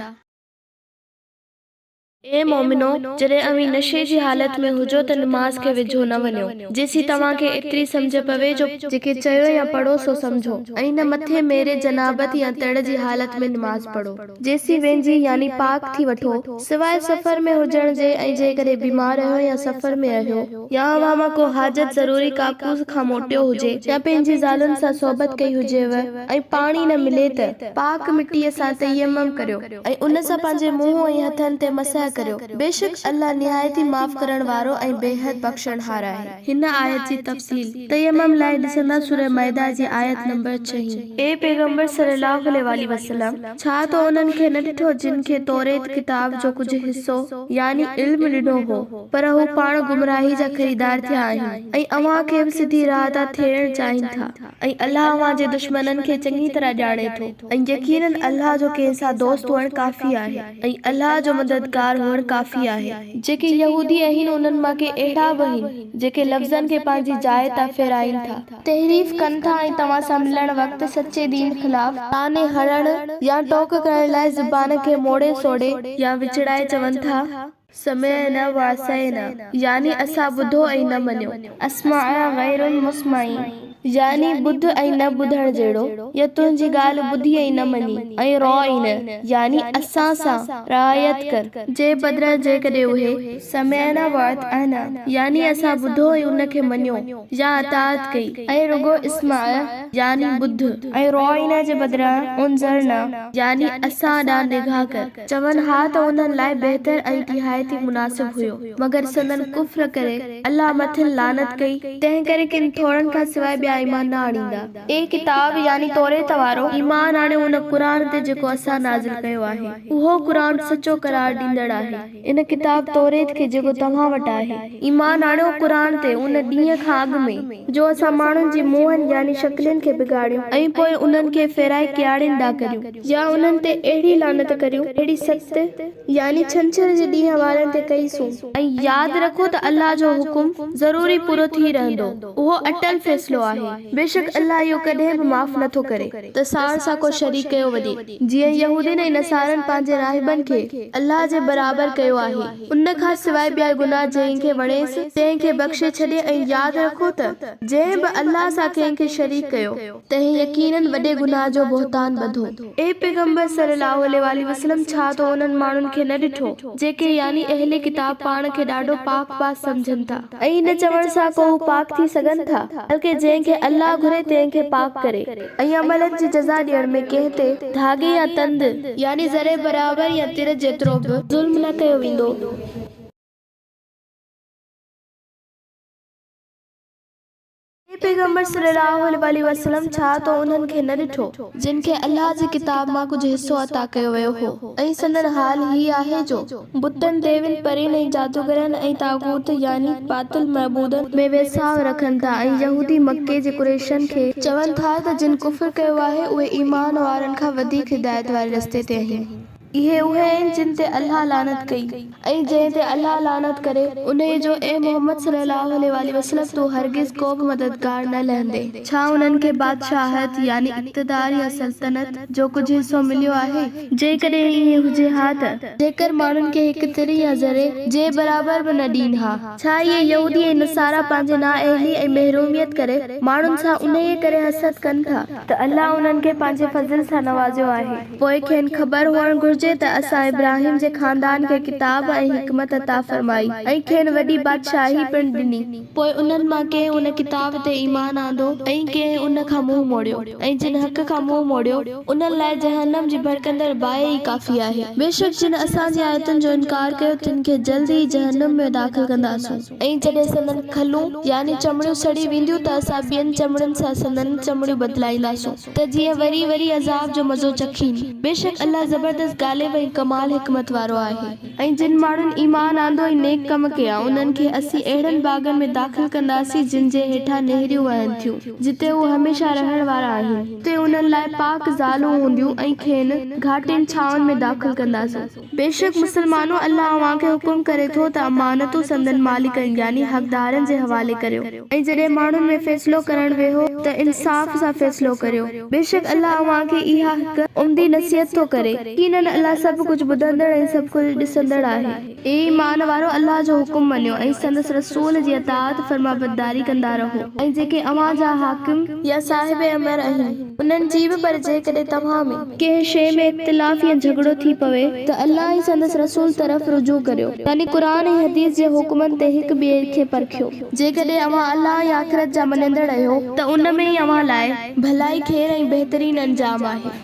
اي مؤمنو! جڏهن اوهين نشي جي حالت ۾ هجو ته نماز کي ويجهو نه وڃو، جيسين توهان کي ايتري سمجهه پوي جو جيڪي چيو يا پڙهو سو سمجهو، ۽ نه مٿي ميري جنابت يا تڙ جي حالت ۾ نماز پڙهو، جيسين وهنجي يعني پاڪ ٿي وٺو، سواء سفر ۾ هجڻ جي ۽ جيڪڏهن بيمار آهيو يا سفر ۾ آهيو، يا اوهان مان ڪو حاجت ضروري ڪاڪوس کان موٽيو هجي يا پنهنجي زالن سان صحبت ڪئي هجيو ۽ پاڻي نه ملي ته پاڪ مٽيء سان تيمم ڪريو. ۽ ان سان پنهنجي منهن ۽ هٿن تي مسح ڪريو، بيشڪ الله نهايت ئي معاف ڪرڻ وارو ۽ بيحد بخشڻهار آهي. هن آيت جي تفصيل تيمم لاء ڏسندا سوره مائده جي آيت نمبر ڇهين. اي پيغمبر صلي الله عليه واٰله وسلم! ڇا تو انهن کي نه ڏٺو جن کي توريت ڪتاب جو ڪجهه حصو، يعني علم، ڏنو هو، پر هو پاڻ گمراهي جا خريدار ٿيا آهن ۽ اوهان کي به سڌي راهه تان ٿيڙڻ چاهين ٿا ۽ الله اوهان جي دشمنن کي چڱي طرح ڄاڻي ٿو. ۽ يقيناً الله جو ڪنهن سان دوست هئڻ ڪافي آهي ۽ الله جو مددگار هئڻ ڪافي آهي. جيڪي يهودي آهن انهن مان ڪي اهڙا به آهن جيڪي لفظن کي پنهنجي جاء تان ڦيرائين ٿا، تحريف ڪن ٿا ۽ توهان سان ملڻ وقت سچي دين خلاف طعني هڻڻ يا ٽوڪ ڪرڻ لاء زبان کي موڙي سوڙي يا وچڙائي چون ٿا. سمعنا وعصينا يعني اسان ٻڌو ۽ نه مڃيو. اسمع غير مسمع يعني ٻڌ ۽ نه ٻڌڻ جهڙو يا تنهنجي ڳالهه ٻڌي ۽ نه مڃي ۽ راعنا يعني اسان سان رعايت ڪر. جي بدران جيڪڏهن اهي سمعنا واطعنا يعني اسان ٻڌو ۽ ان کي مڃيو يا اطاعت ڪئي ۽ رڳو اسمع يعني ٻڌ ۽ راعنا جي بدران انظرنا يعني اسان ڏانهن نگاهه ڪر. چون ها ته انهن لاء بهتر ۽ نهايت ئي مناسب هيو، مگر سندن ڪفر ڪري الله مٿن لعنت ڪئي، تنهنڪري ڪن ٿورن کان سواء ٻيا ٻيا ايمان نه آڻيندا. اي ڪتاب، يعني توريت وارؤ، ايمان آڻيو ان قرآن تي جيڪو اسان نازل ڪيو آهي، اهو قرآن سچو قرار ڏيندڙ آهي، ان ڪتاب توريت کي جيڪو توهان وٽ آهي. ايمان آڻيو قرآن تي ان ڏينهن کان اڳ ۾، جو اسان ماڻهن جي منهن، يعني شڪلين، کي بگاڙيون ۽ پوء انهن کي ڦيرائي ڪياڙين ڏانهن ڪريون، يا انهن تي اهڙي لعنت ڪريون، جهڙي سبت، يعني ڇنڇر جي ڏينهن وارن تي ڪئي سون. ۽ ياد رکو ته الله جو حڪم ضروري پورو ٿي رهندو، اهو اٽل فيصلو آهي. بيشڪ الله اهو ڪڏهن به معاف نه ٿو ڪري ته ساڻ سان ڪو شريڪ ڪيو وڃي، جيئن يهودين ۽ نصارن پنهنجي راهبن کي الله جي برابر ڪيو آهي، ان کان سواء ٻيا گناهه جنهن کي وڻيس تنهن کي بخشي ڇڏي ۽ ياد رکو ته جنهن به الله سان ڪنهن کي شريڪ ڪيو، تنهن يقيناً وڏي گناهه جو بهتان ٻڌو. اي پيغمبر صلّي اللّٰه عليه واٰله وسلّم! ڇا تو انهن ماڻهن کي نه ڏٺو، جيڪي، يعني اهل ڪتاب، پاڻ کي ڏاڍو پاڪ باز سمجهن ٿا؟ ۽ ان چوڻ سان ڪو هو پاڪ ٿي سگهن ٿا، بلڪه جنهن کي الله گهري تنهن کي پاڪ ڪري. ۽ عملن جي جزا ڏيڻ ۾ ڪنهن تي ڌاڳي يا تند، يعني ذري برابر يا تر جيترو به، ظلم نه ڪيو ويندو. اي پيغمبر صلّي اللّٰه عليه واٰله وسلّم! ڇا تو انهن کي نه ڏٺو، جن کي الله جي ڪتاب مان ڪجهه حصو عطا ڪيو ويو هو ۽ سندن حال هي آهي جو، بتن، ديوين، پرين ۽ جادوگرن ۽ طاغوت، يعني باطل معبودن، ۾ ويساهه رکن ٿا ۽ يهودي مڪي جي قريشن کي چون ٿا ته جن ڪفر ڪيو آهي اهي ايمان وارن کان وڌيڪ هدايت واري رستي تي آهن. اهي اهي آهن جن تي الله لعنت ڪئي ۽ جنهن تي الله لعنت ڪري انهيء جو اي محمد صلي الله عليه واٰله وسلم تون هرگز ڪو به مددگار نه لهندين. ڇا انهن کي بادشاهت، يعني اقتدار يا سلطنت، جو ڪجهه حصو مليو آهي؟ جيڪڏهن ائين هجي ها ته جيڪر ماڻهن کي هڪ تر يا ذري جي برابر به نه ڏين ها. ڇا اهي يهودي ۽ نصارا پنهنجي نااهلي ۽ محروميت ڪري ماڻهن سان انهيء ڪري حسد ڪن ٿا ته الله انهن کي پنهنجي فضل سان نوازيو آهي؟ پوء کين خبر هئڻ گهرجي ته اسان ابراهيم جي خاندان کي ڪتاب ۽ حڪمت عطا فرمائي ۽ کين وڏي بادشاهي پڻ ڏني. پوء انهن مان ڪنهن ان ڪتاب تي ايمان آندو ۽ ڪنهن ان کان منهن موڙيو ۽ جن حق کان منهن موڙيو انهن لاء جهنم جي ڀڙڪندڙ باهه ئي ڪافي آهي. بيشڪ جن اسان جي آيتن جو انڪار ڪيو تن کي جلد ئي جهنم ۾ داخل ڪنداسون. ۽ جڏهن سندن کلون، يعني چمڙيون، سڙي وينديون ته اسان ٻين چمڙين سان سندن چمڙيون بدلائينداسون. ته جيئن وري وري عذاب جو مزو چکين. بيشڪ الله زبردست غالب ۽ ڪمال حڪمت وارو آهي. ۽ جن ماڻهن ايمان آندو ۽ نيڪ ڪم ڪيا انهن کي اسين اهڙن باغن ۾ داخل ڪنداسين جن جي هيٺان نهريون وهن ٿيون جتي هو هميشه رهڻ وارا آهن. اتي انهن لاء پاڪ زالون هونديون ۽ کين گهاٽين ڇانون ۾ داخل ڪنداسون. بيشڪ مسلمانو! الله اوهان کي حڪم ڪري ٿو ته امانتون سندن مالڪن، يعني حقدارن، جي حوالي ڪريو ۽ جڏهن ماڻهن ۾ فيصلو ڪرڻ ويهو ته انصاف سان فيصلو ڪريو. بيشڪ الله اوهان کي اها هڪ عمدي نصيحت ٿو ڪري. يقيناً الله سڀ ڪجهه ٻڌندڙ ۽ سڀ ڪجهه ڏسندڙ آهي. اي ايمان وارؤ! الله جو حڪم مڃيو ۽ سندس رسول جي اطاعت، فرمانبرداري، ڪندا رهو ۽ جيڪي اوهان جا حاڪم يا صاحب امر آهن انهن جي به پر جيڪڏهن توهان ۾. ڪنهن شيء ۾ اختلاف يا جهڳڙو ٿي پوي ته الله ۽ سندس رسول طرف رجوع ڪريو، يعني قرآن ۽ حديث جي حڪمن تي هڪ ٻئي کي پرکيو. جيڪڏهن اوهان الله ۽ آخرت جا مڃيندڙ آهيو ته ان ۾ ئي اوهان لاء ڀلائي، خير ۽ بهترين انجام آهي.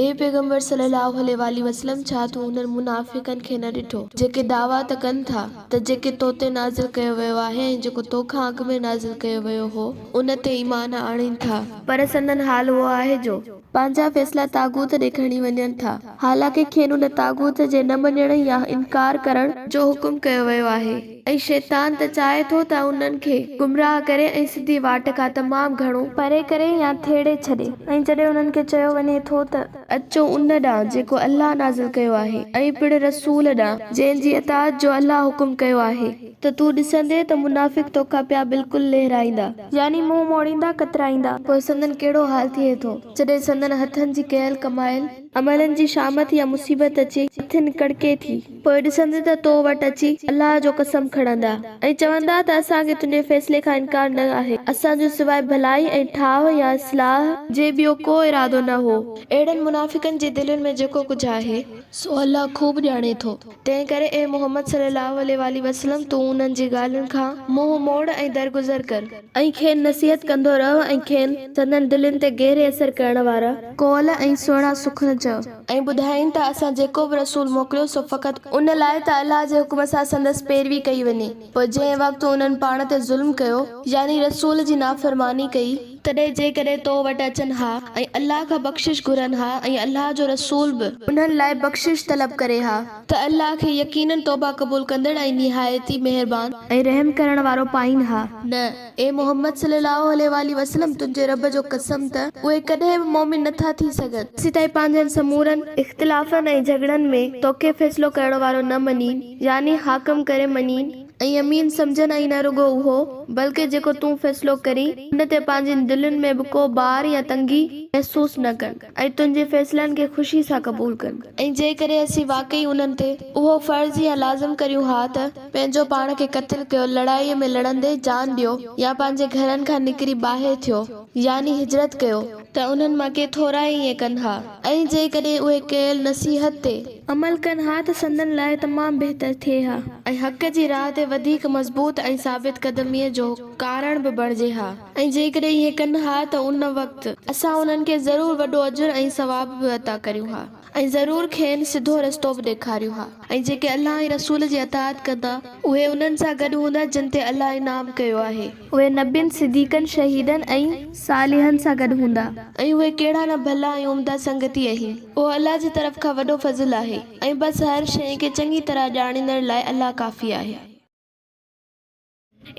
اي پيغمبر صلّي اللّٰه عليه واٰله وسلّم! ڇا تون انهن منافقن کي نه ڏٺو، جيڪي دعويٰ ته ڪن ٿا ته جيڪي تو تي نازل ڪيو ويو آهي ۽ جيڪو تو کان اڳ ۾ نازل ڪيو ويو هو، ان تي ايمان آڻين ٿا، پر سندن حال اهو آهي جو. پنهنجا فيصلا طاغوت ڏي کڻي وڃن ٿا، حالانڪه کين ان طاغوت جي نه مڃڻ يا انڪار ڪرڻ جو حڪم ڪيو ويو آهي ۽ شيطان ته چاهي ٿو ته انهن کي گمراهه ڪري ۽ سڌي واٽ کان تمام گهڻو پري ڪري يا ٿيڙي ڇڏي ۽ جڏهن انهن کي چيو وڃي ٿو ته. اچو ان ڏانهن جيڪو الله نازل ڪيو آهي ۽ پڻ رسول ڏانهن جنهن جي اطاعت جو الله حڪم ڪيو آهي. ته تون ڏسندين ته منافق توکان پيا بلڪل لهرائيندا. يعني منهن موڙيندا، ڪترائيندا. پوء سندن ڪهڙو حال ٿئي ٿو، جڏهن سندن هٿن جي ڪيل ڪمايل عملن جي شامت يا مصيبت اچي مٿن ڪڙڪي ٿي. پوء ڏسندين ته تو وٽ اچي الله جو قسم کڻندا ۽ چوندا ته اسان کي تنهنجي فيصلي کان انڪار نه آهي، اسان جو سواء ڀلائي ۽ ٺاهه يا اصلاح جي ٻيو ڪو ارادو نه هو. اهڙن منافقن جي دلين ۾ جيڪو ڪجهه آهي، سو الله خوب ڄاڻي ٿو. تنهن ڪري اي محمد صلّي اللّٰه عليه واٰله وسلّم! تون انهن جي ڳالهين کان منهن موڙ ۽ درگذر ڪر. ۽ کين نصيحت ڪندو رهه ۽ کين سندن دلين تي گهري اثر ڪرڻ وارا قول ۽ سهڻا سخن چئه. ۽ ٻڌائين ته اسان جيڪو به رسول موڪليو سو فقط ان لاء ته الله جي حڪم سان سندس پيروي ڪئي وڃي، پوء جنهن وقت انهن پاڻ تي ظلم ڪيو، يعني رسول جي نافرماني ڪئي، تڏهن جيڪڏهن تو وٽ اچن ها ۽ الله کان بخشش گهرن ها ۽ الله جو رسول به انهن لاء بخشش طلب ڪري ها ته الله کي يقيناً توبه قبول ڪندڙ ۽ نهايت ئي مهربان ۽ رحم ڪرڻ وارو پائين ها. نه، اي محمد صلّي اللّٰه عليه واٰله وسلّم تنهنجي رب جو قسم ته اهي ڪڏهن به مؤمن نه ٿا ٿي سگهن، جيستائين پنهنجن سمورن اختلافن ۽ جهڳڙن ۾ توکي فيصلو ڪرڻ وارو نه مڃين، يعني حاڪم ڪري مڃين، ۽ امين سمجهن ۽ نه رڳو اهو، بلڪه جيڪو تون فيصلو ڪرين، ان تي پنهنجين دلين ۾ به ڪو بار يا تنگي محسوس نه ڪن ۽ تنهنجي فيصلن کي خوشي سان قبول ڪن. ۽ جيڪڏهن اسين واقعي انهن تي اهو فرض يا لازم ڪريون ها ته پنهنجو پاڻ کي قتل ڪيو، لڙائيء ۾ لڙندي جان ڏيو يا پنهنجي گهرن کان نڪري ٻاهر ٿيو، يعني هجرت ڪيو، ته انهن مان ڪي ٿورا ئي ائين ڪن ها ۽ جيڪڏهن اهي ڪيل نصيحت تي. عمل ڪن ها ته سندن لاء تمام بهتر ٿئي ها. ۽ حق جي راهه تي وڌيڪ مضبوط ۽ ثابت قدميء جو ڪارڻ به بڻجي ها ۽ جيڪڏهن ائين ڪن ها ته ان وقت اسان انهن کي ضرور وڏو اجر ۽ ثواب به عطا ڪريون ها ۽ ضرور کين سڌو رستو به ڏيکاريون ها ۽ جيڪي الله ۽ رسول جي اطاعت ڪندا اهي انهن سان گڏ هوندا جن تي الله انعام ڪيو آهي. اهي نبين، صديقن، شهيدن ۽. صالحن سان گڏ هوندا. ۽ اهي ڪهڙا نه ڀلا ۽ عمدا سنگتي اهن. اهو الله جي طرف کان وڏو فضل آهي ۽ بس هر شيء کي چڱي طرح ڄاڻيندڙ لاء الله ڪافي آهي.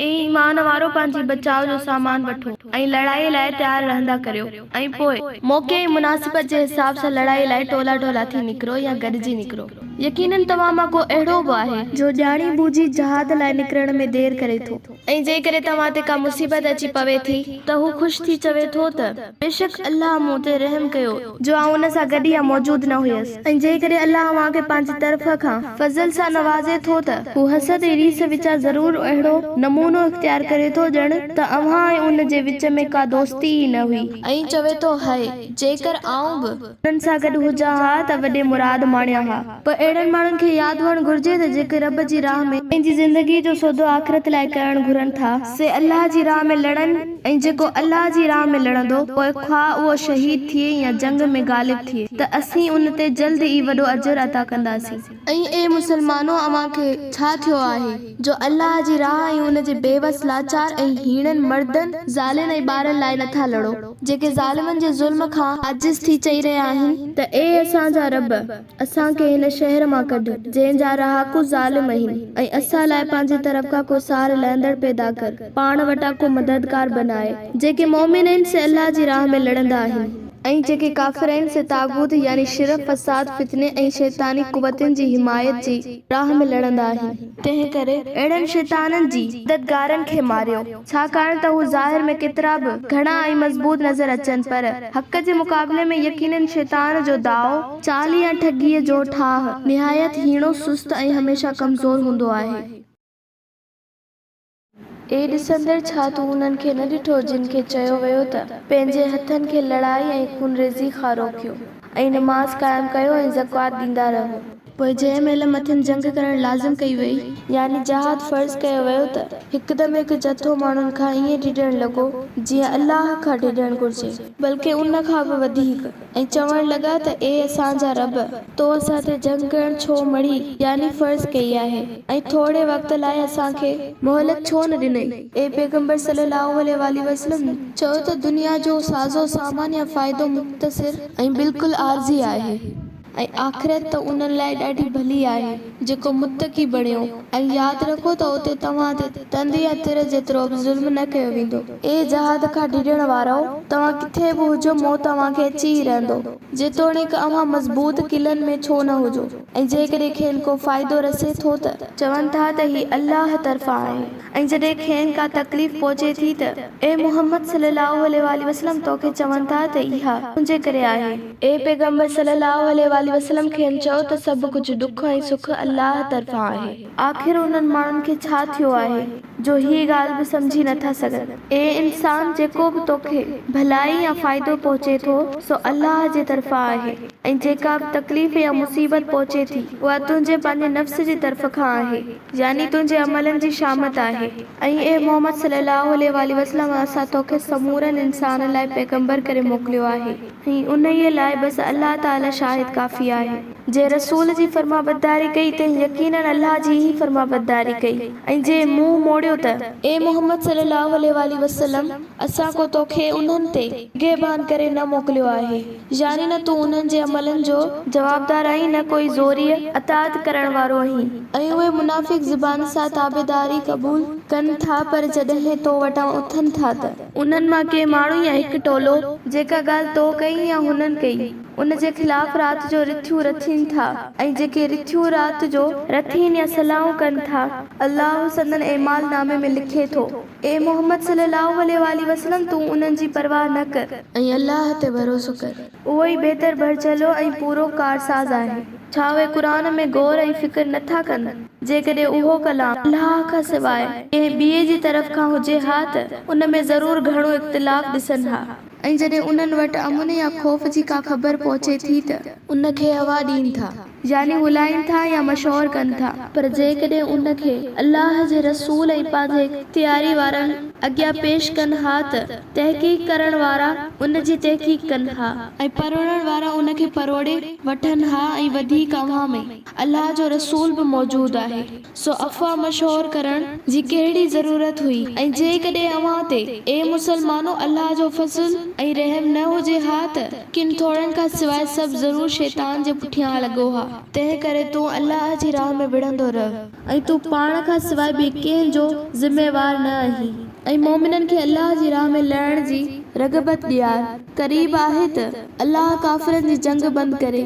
اي ايمان وارؤ! پنهنجي بچاء جو سامان وٺو ۽ لڙائيء لاء تيار رهندا ڪريو ۽ پوء موقعي ۽ مناسبت جي حساب سان لڙائيء لاء ٽولا ٽولا ٿي نڪرو يا گڏجي نڪرو. يقيناً توهان مان ڪو اهڙو به آهي، جو ڄاڻي ٻجهي جهاد لاء نڪرڻ ۾ دير ڪري ٿو. ۽ جيڪڏهن توهان تي ڪا مصيبت اچي پوي ٿي ته هو خوش ٿي چوي ٿو ته، بيشڪ الله مون تي رحم ڪيو جو آئون ان سان گڏ يا موجود نه هيس ۽ جيڪڏهن الله اوهان کي پنهنجي طرف کان فضل سان نوازي ٿو ته هو حسد ۽ ريس وچان ضرور اهڙو نمونو اختيار ڪري ٿو ڄڻ ته اوهان ۽ ان جي وچ ۾ ڪا دوستي ئي نه هئي. ۽ چوي ٿو، هاء! جيڪر آئون به. انهن سان گڏ هجان ها ته وڏي مراد ماڻيان ها. پر اهڙن ماڻهن کي ياد هئڻ گهرجي ته جيڪي رب جي راهه ۾. پنهنجي زندگيء جو سودو آخرت لاء ڪرڻ گهرن ٿا، سي الله جي راهه ۾ لڙن ۽ جيڪو الله جي راهه ۾ لڙندو، پوء خواهه اهو شهيد ٿئي يا جنگ ۾ غالب ٿئي، ته اسين ان تي جلد ئي وڏو اجر عطا ڪنداسين. ۽ اي مسلمانو! اوهان کي ڇا ٿيو آهي، جو الله جي راهه ۽ ان جي بيوس، لاچار ۽ هيڻن مردن، زالن ۽ ٻارن لاء نٿا لڙو، جيڪي ظالمن جي ظلم کان عاجز ٿي چئي رهيا آهن ته اي اسان جا رب! اسان کي هن شهر مان ڪڍ، جنهن جا رهاڪو ظالم آهن ۽ اسان لاء پنهنجي طرف کان ڪو سار لهندڙ پيدا ڪر، پاڻ وٽان ڪو مددگار بناء. جيڪي مؤمن آهن سي الله جي راهه ۾ لڙندا آهن. ۽ جيڪي ڪافر آهن سي طاغوت يعني شرڪ، فساد، فتني ۽ شيطاني قوتن جي حمايت جي راهه ۾ لڙندا آهن. تنهنڪري اهڙن شيطانن جي مددگارن کي ماريو، ڇاڪاڻ ته هو ظاهر ۾ ڪيترا به گهڻا ۽ مضبوط نظر اچن پر حق جي مقابلي ۾ يقيناً شيطان جو داء، چال يا ٺڳيء جو ٺاهه نهايت هيڻو، سست ۽ هميشه ڪمزور هوندو آهي. اي ڏسندڙ! ڇا تون انهن کي نه ڏٺو جن کي چيو ويو ته، پنهنجي هٿن کي لڙائي ۽ خونريزي کان روڪيو ۽ نماز قائم ڪيو ۽ زڪوات ڏيندا رهو. پوء جنهن مهل مٿن جنگ ڪرڻ لازم ڪئي وئي، يعني جهاد فرض ڪيو ويو ته، هڪدم هڪ جٿو ماڻهن کان ائين ڊڄڻ لڳو، جيئن الله کان ڊڄڻ گهرجي، بلڪه ان کان به وڌيڪ، ۽ چوڻ لڳا ته اي اسان جا رب! تو اسان تي جنگ ڪرڻ ڇو مڙهي، يعني فرض ڪئي آهي؟ ۽ ٿوري وقت لاء اسان کي مهلت ڇو نه ڏنئي؟ اي پيغمبر صلّي اللّٰه عليه واٰله وسلّم! چئو ته دنيا جو سازو سامان يا فائدو مختصر ۽ بلڪل عارضي آهي ۽ آخرت ته انهن لاء ڏاڍي ڀلي آهي جيڪو متقي بڻيو ۽ ياد رکو ته اتي توهان تي تند يا تر جيترو به ظلم نه ڪيو ويندو. اي جهاد کان ڊڄڻ وارؤ! توهان ڪٿي به هجو موت اوهان کي اچي ئي رهندو، جيتوڻيڪ اوهان مضبوط قلعن ۾ ڇو نه هجو. ۽ جيڪڏهن کين ڪو فائدو رسي ٿو ته. چون ٿا ته هي الله طرفان آهي ۽ جڏهن کين ڪا تڪليف پهچي ٿي ته، اي محمد صلي الله عليه واٰله وسلم توکي چون ٿا ته اها تنهنجي ڪري آهي. اي پيغمبر صلي الله عليه واٰله وسلم کين چئو ته سڀ ڪجهه ڏک ۽ سک الله طرفان آهي. آخر انهن ماڻهن کي ڇا ٿيو آهي جو هي ڳالهه به سمجهي نٿا سگهن. اي انسان! جيڪو به توکي ڀلائي يا فائدو پهچي ٿو سو الله جي طرفان آهي ۽ جيڪا به تڪليف يا مصيبت پهچي ٿي اها تنهنجي پنهنجي نفس جي طرف کان آهي يعني تنهنجي عملن جي شامت آهي. ۽ اي محمد صلي الله عليه واٰله وسلم! اسان توکي سمورن انسانن لاء پيغمبر ڪري موڪليو آهي ۽ انهيء لاء بس الله تعالي شاهد ڪافي آهي. جنهن رسول جي فرمانبرداري ڪئي تنهن يقيناً الله جي ئي فرمانبرداري ڪئي ۽ جنهن منهن موڙيو ته. اي محمد صلي الله عليه واٰله وسلم! اسان ڪو توکي انهن تي نگهبان ڪري نه موڪليو آهي، يعني نه تون انهن جي عملن جو جوابدار آهين نه ڪوئي زوريء اطاعت ڪرڻ وارو آهين. ۽ اهي منافق زبان سان تابعداري قبول ڪن ٿا پر جڏهن تو وٽان اٿن ٿا ته. انهن مان ڪي ماڻهو يا هڪ ٽولو جيڪا ڳالهه تو ڪئي يا هنن ڪئي، ان جي خلاف رات جو رٿيون رٿين ٿا ۽ جيڪي رٿيون رات جو رٿين يا صلاحون ڪن ٿا، الله سندن اعمال نامي ۾ لکي ٿو. اي محمد صلي الله عليه واٰله وسلم تون انهن جي پرواهه نه ڪر. ۽ الله تي ڀروسو ڪر. اهو ئي بهتر ڀرجهلو ۽ پورو ڪارساز آهي. ڇا اهي قرآن ۾ غور ۽ فڪر نه ٿا ڪن؟ جيڪڏهن اهو ڪلام الله کان سواء ڪنهن ٻئي جي طرف کان هجي ها ته ان ۾ ضرور گهڻو اختلاف ڏسن ها. ۽ جڏهن انهن وٽ امن يا خوف جي ڪا خبر پهچي ٿي ته. ان کي هوا ڏين ٿا. يعني هلائين ٿا يا مشهور ڪن ٿا. پر جيڪڏهن ان کي الله جي رسول ۽ پنهنجي اختياري وارن اڳيان پيش ڪن ها ته تحقيق ڪرڻ وارا ان جي تحقيق ڪن ها. ۽ پروڙڻ وارا ان کي پروڙي وٺن ها ۽ وڌيڪ اوهان ۾ الله جو رسول به موجود آهي سو افواهه مشهور ڪرڻ جي ڪهڙي ضرورت هئي ۽ جيڪڏهن اوهان تي، اي مسلمانو، الله جو فضل ۽ رحم نه هجي ها ته ڪن ٿورن کان سواء سڀ ضرور شيطان جي پٺيان لڳو ها. تنهن ڪري تون الله جي راهه ۾ وڙهندو رهه ۽ تون پاڻ کان سواء ٻئي ڪنهن جو ذميوار نه آهين ۽ مؤمنن کي الله جي راهه ۾ لڙڻ جي رغبت ڏيار. قريب آهي ته الله ڪافرن جي جنگ بند ڪري.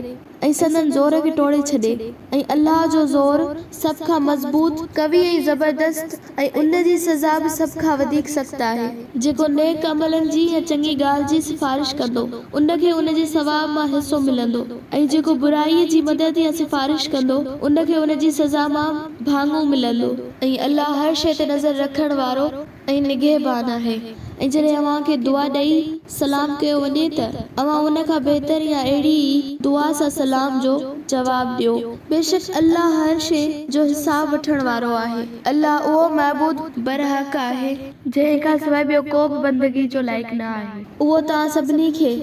۽ سندن زور کي ٽوڙي ڇڏي ۽ الله جو زور سڀ کان مضبوط، قوي ۽ زبردست ۽ ان جي سزا به سڀ کان وڌيڪ سخت آهي. جيڪو نيڪ عملن جي يا چڱي ڳالهه جي سفارش ڪندو، ان کي ان جي ثواب مان حصو ملندو ۽ جيڪو برائيء جي مدد يا سفارش ڪندو، ان کي ان جي سزا مان ڀاڱو ملندو ۽ الله هر شيء تي نظر رکڻ وارو ۽ نگهبان آهي ۽ جڏهن اوهان کي دعا ڏئي سلام ڪيو وڃي ته اوهان ان کان بهتر يا اهڙي ئي دعا سان سلام جو جواب ڏيو. بيشڪ الله هر شيء جو حساب وٺڻ وارو آهي. الله اهو معبود برحق آهي. جنهن کان سواء ٻيو ڪو به بندگي جو لائق نه آهي. اهو توهان سڀني کي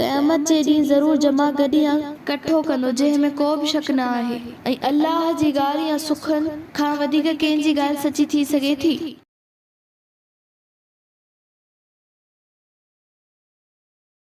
قيامت جي ڏينهن ضرور جمع گڏ يا ڪٺو ڪندو جنهن ۾ ڪو به شڪ نه آهي ۽ الله جي ڳالهه يا سخن کان وڌيڪ ڪنهن جي ڳالهه سچي ٿي سگهي ٿي؟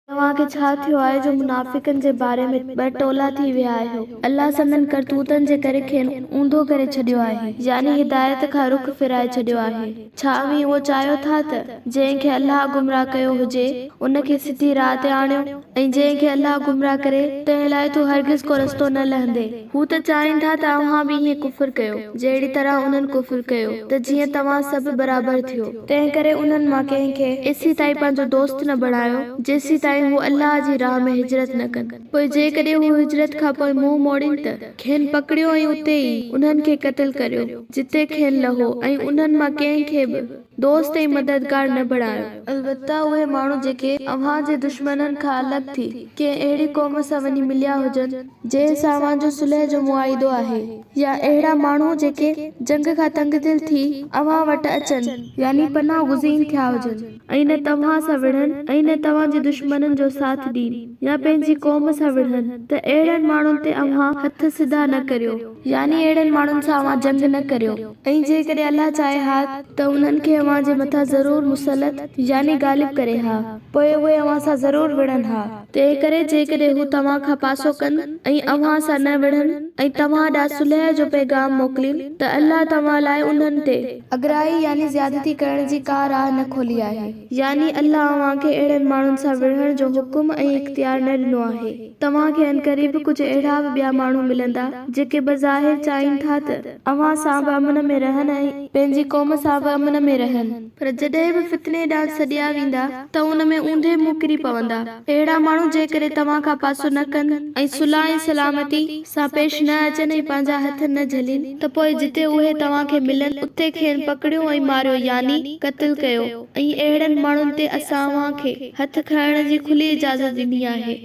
توهان کي ڇا ٿيو آهي جو منافقن جي باري ۾ ٻه ٽولا ٿي ويا آهيو؟ الله سندن ڪرتوتن جي ڪري کين اونڌو ڪري ڇڏيو آهي، يعني هدايت کان رخ ڦيرائي ڇڏيو آهي. ڇا اوهين اهو چاهيو ٿا ته جنهن کي الله گمراهه ڪيو هجي، ان کي سڌي راهه تي آڻيو؟ ۽ جنهن کي الله گمراهه ڪري، تنهن لاء تون هرگز ڪو رستو نه لهندين. هو ته چاهين ٿا ته اوهان به ائين ڪفر ڪيو، جهڙي طرح انهن ڪفر ڪيو، ته جيئن توهان سڀ برابر ٿيو. تنهنڪري انهن مان ڪنهن کي ايسيتائين پنهنجو دوست نه بڻايو، جيسيتائين هو الله جي راهه ۾ هجرت نه ڪن. پوء جيڪڏهن هو هجرت کان پوء منهن موڙين ته، کين پڪڙيو ۽ اتي ئي، انهن کي قتل ڪريو، جتي کين لهو، ۽ انهن مان ڪنهن کي به، دوست ۽ مددگار نه بڻايو. البته اهي ماڻهو جيڪي اوهان جي دشمنن کان الڳ ٿي، ڪنهن اهڙي قوم سان وڃي مليا هجن، جنهن سان اوهان جو صلح جو معاهدو آهي، يا اهڙا ماڻهو جيڪي جنگ کان تنگ دل ٿي اوهان وٽ اچن، يعني پناهه گزين ٿيا هجن، ۽ نه توهان سان وڙهن ۽ نه توهان جي دشمنن جو ساٿ ڏين يا پنهنجي قوم سان وڙهن، ته اهڙن ماڻهن تي اوهان هٿ سڌا نه ڪريو، يعني اهڙن ماڻهن سان اوهان جنگ نه ڪريو، ۽ جيڪڏهن الله چاهي ها ته انهن کي اوهان جي مٿان ضرور مسلط، يعني غالب، ڪري ها، پوء اهي اوهان سان ضرور وڙهن ها. تنهنڪري جيڪڏهن هو توهان کان پاسو ڪن ۽ اوهان سان نه وڙهن ۽ توهان ڏانهن صلح جو پيغام موڪلين ته الله توهان لاء انهن تي. اڳرائي يعني زيادتي ڪرڻ جي ڪا راهه نه کولي آهي. يعني الله اوهان کي اهڙن ماڻهن سان وڙهڻ جو حڪم ۽ اختيار نه ڏنو آهي. توهان کي عنقريب ڪجهه اهڙا به ٻيا ماڻهو ملندا، جيڪي بظاهر چاهين ٿا ته اوهان سان به امن ۾ رهن ۽. پنهنجي قوم سان به امن ۾ رهن. پر جڏهن به فتني ڏانهن سڏيا ويندا ته ان ۾ اونڌي منهن ڪري پوندا. اهڙا ماڻهو جيڪڏهن توهان کان پاسو نه ڪن ۽ صلح ۽ سلامتي سان پيش نه اچن ۽ پنهنجا هٿ نه جهلين ته پوء جتي اهي توهان کي ملن اتي کين پڪڙيو ۽ ماريو يعني قتل ڪيو ۽ اهڙن ماڻهن تي اسان اوهان کي هٿ کڻڻ جي کلي اجازت ڏني آهي.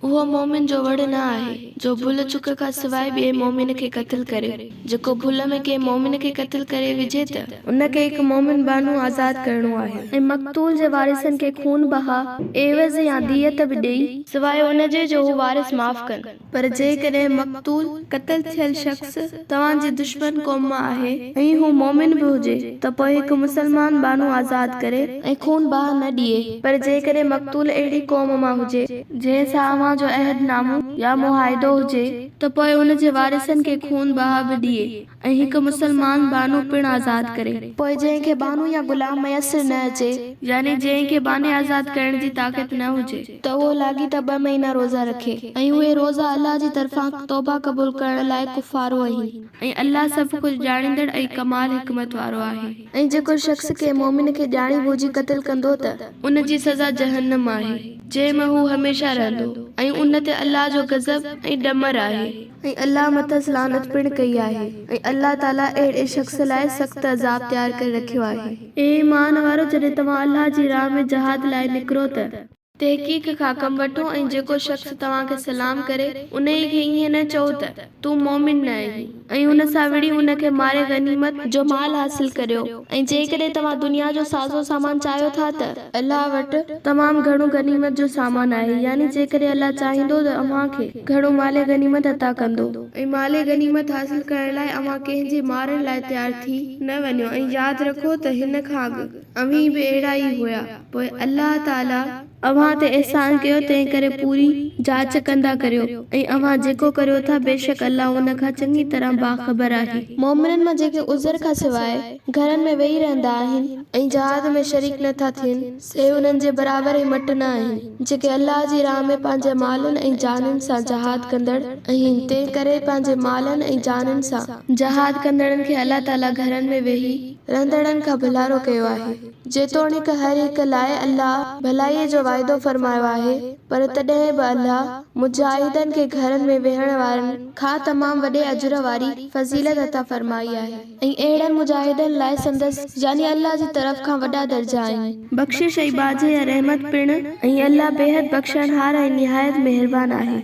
اهو مؤمن جو وڙ نه آهي، جو ڀل چڪ کان سواء ٻئي مؤمن کي قتل ڪري. جيڪو ڀل ۾ ڪنهن مؤمن کي قتل ڪري وجهي ته. ان کي هڪ مؤمن ٻانهو آزاد ڪرڻو آهي. ۽ مقتول جي وارثن کي خون بها عيوض يا ديت به ڏئي. سواء ان جي جو هو وارث معاف ڪن. پر جيڪڏهن مقتول، قتل ٿيل شخص، توهان جي دشمن قوم مان آهي. ۽ هو مؤمن به هجي، ته پوء هڪ مسلمان ٻانهو آزاد ڪري. ۽ خون بها نه ڏئي. پر جيڪڏهن مقتول اهڙي قوم مان هجي. جنهن سان اوهان جو عهد نامو يا معاهدو هجي. ته پوء ان جي وارثن کي خون بها به ڏئي ۽ هڪ مسلمان ٻانهو پڻ آزاد ڪري. پوء جنهن کي ٻانهو يا غلام ميسر نه اچي. يعني جنهن کي ٻانهي آزاد ڪرڻ جي طاقت نه هجي. ته اهو لاڳيتا ٻه مهينا روزا رکي. ۽ اهي روزا الله جي طرفان توبه قبول ڪرڻ لاء ڪفارو آهن. ۽ الله سڀ ڪجهه ڄاڻيندڙ ۽ ڪمال حڪمت وارو آهي. ۽ جيڪو شخص ڪنهن مؤمن کي ڄاڻي ٻجهي قتل ڪندو ته. ان جي سزا جهنم آهي، جنهن ۾ هو هميشه رهندو، ۽ ان تي الله جو غضب ۽ ڏمر آهي. ۽ الله مٿس لعنت پڻ ڪئي آهي، ۽ الله تعالي اهڙي شخص لاء سخت عذاب تيار ڪري رکيو آهي. اي ايمان وارؤ! جڏهن توهان الله جي راهه ۾ جهاد لاء نڪرو ته. تحقيق کان ڪم وٺو ۽ جيڪو شخص توهان کي سلام ڪري انهيء کي ائين نه چئو ته، تون مؤمن نه آهين ۽ ان سان وڙهي ان کي ماري غنيمت جو مال حاصل ڪريو ۽ جيڪڏهن توهان دنيا جو سازو سامان چاهيو ٿا ته، الله وٽ تمام گهڻو غنيمت جو سامان آهي يعني جيڪڏهن الله چاهيندو ته اوهان کي گهڻو مال غنيمت عطا ڪندو. ۽ مال غنيمت حاصل ڪرڻ لاء اوهان ڪنهن جي مارڻ لاء تيار ٿي نه وڃو ۽ ياد رکو ته هن کان اڳ اوهين به اهڙا ئي هيا، پوء الله تعاليٰ اوهان تي احسان ڪيو، تنهنڪري پوري جاچ ڪندا ڪريو ۽ اوهان جيڪو ڪريو ٿا، بيشڪ الله ان کان چڱي طرح باخبر آهي. مؤمنن مان جيڪي عذر کان سواء گهرن ۾ ويهي رهندا آهن ۽ جهاد ۾ شريڪ نه ٿا ٿين، سي انهن جي برابر ۽ مٽ نه آهن، جيڪي الله جي راهه ۾ پنهنجي مالن ۽ جانين سان جهاد ڪندڙ آهن، تنهنڪري پنهنجي مالن ۽ جانين سان جهاد ڪندڙن کي الله تعاليٰ گهرن ۾ ويهي رهندڙن کان ڀلارو ڪيو آهي. جيتوڻيڪ هر هڪ لاء الله ڀلائيء جو وعدو فرمايو آهي، پر تڏهن به الله مجاهدن کي گهرن ۾ ويهڻ وارن کان تمام وڏي اجر واري فضيلت عطا فرمائي آهي ۽ اهڙن مجاهدن لاء سندس، يعني الله جي طرف کان، وڏا درجا آهن. بخشش ۽ ٻاجهه يا رحمت پڻ، ۽ الله بيحد بخشڻهار ۽ نهايت مهربان آهي.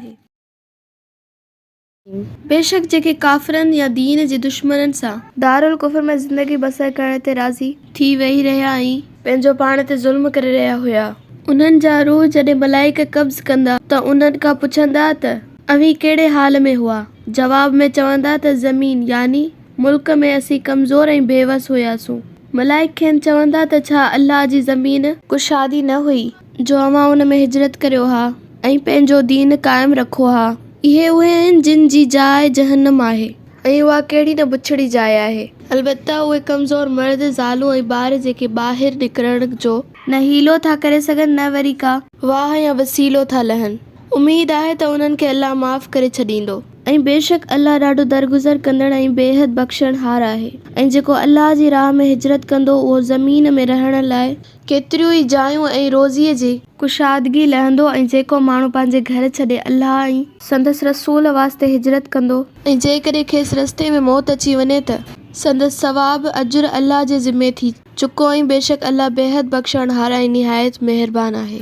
بيشڪ جيڪي ڪافرن يا دين جي دشمنن سان. دارالڪفر ۾ زندگي بسر ڪرڻ تي راضي. ٿي ويهي رهيا ۽ پنهنجو پاڻ تي ظلم ڪري رهيا هيا. انهن جا روح جڏهن ملائڪ قبض ڪندا ته انهن کان پڇندا ته اوهين ڪهڙي حال ۾ هئا؟ جواب ۾ چوندا ته زمين، يعني ملڪ، ۾ اسين ڪمزور ۽ بي وس هياسون. ملائڪ کين چوندا ته ڇا الله جي زمين. ڪشادي نه هئي؟ جو اوهان ان ۾ هجرت ڪريو ها ۽ پنهنجو دين قائم رکو ها. اهي اهي آهن جن جي جاء جهنم آهي. ۽ اها ڪهڙي نه بڇڙي جاء آهي. البته اهي ڪمزور مرد، زالون ۽ ٻار جيڪي ٻاهر نڪرڻ جو. نه حيلو ٿا ڪري سگهن نه وري ڪا. واهه يا وسيلو ٿا لهن. اميد آهي ته انهن کي الله معاف ڪري ڇڏيندو. ۽ بيشڪ الله ڏاڍو درگذر ڪندڙ ۽ بيحد بخشڻهار آهي. ۽ جيڪو الله جي راهه ۾ هجرت ڪندو اهو زمين ۾ رهڻ لاء. ڪيتريون ئي جايون ۽ روزيء جي. ڪشادگي لهندو ۽ جيڪو ماڻهو پنهنجي گهر ڇڏي الله ۽. سندس رسول واسطي هجرت ڪندو. ۽ جيڪڏهن کيس رستي ۾ موت اچي وڃي ته. سندس ثواب، اجر، الله جي ذمي ٿي چڪو ۽ بيشڪ الله بيحد بخشڻهار ۽ نهايت مهربان آهي.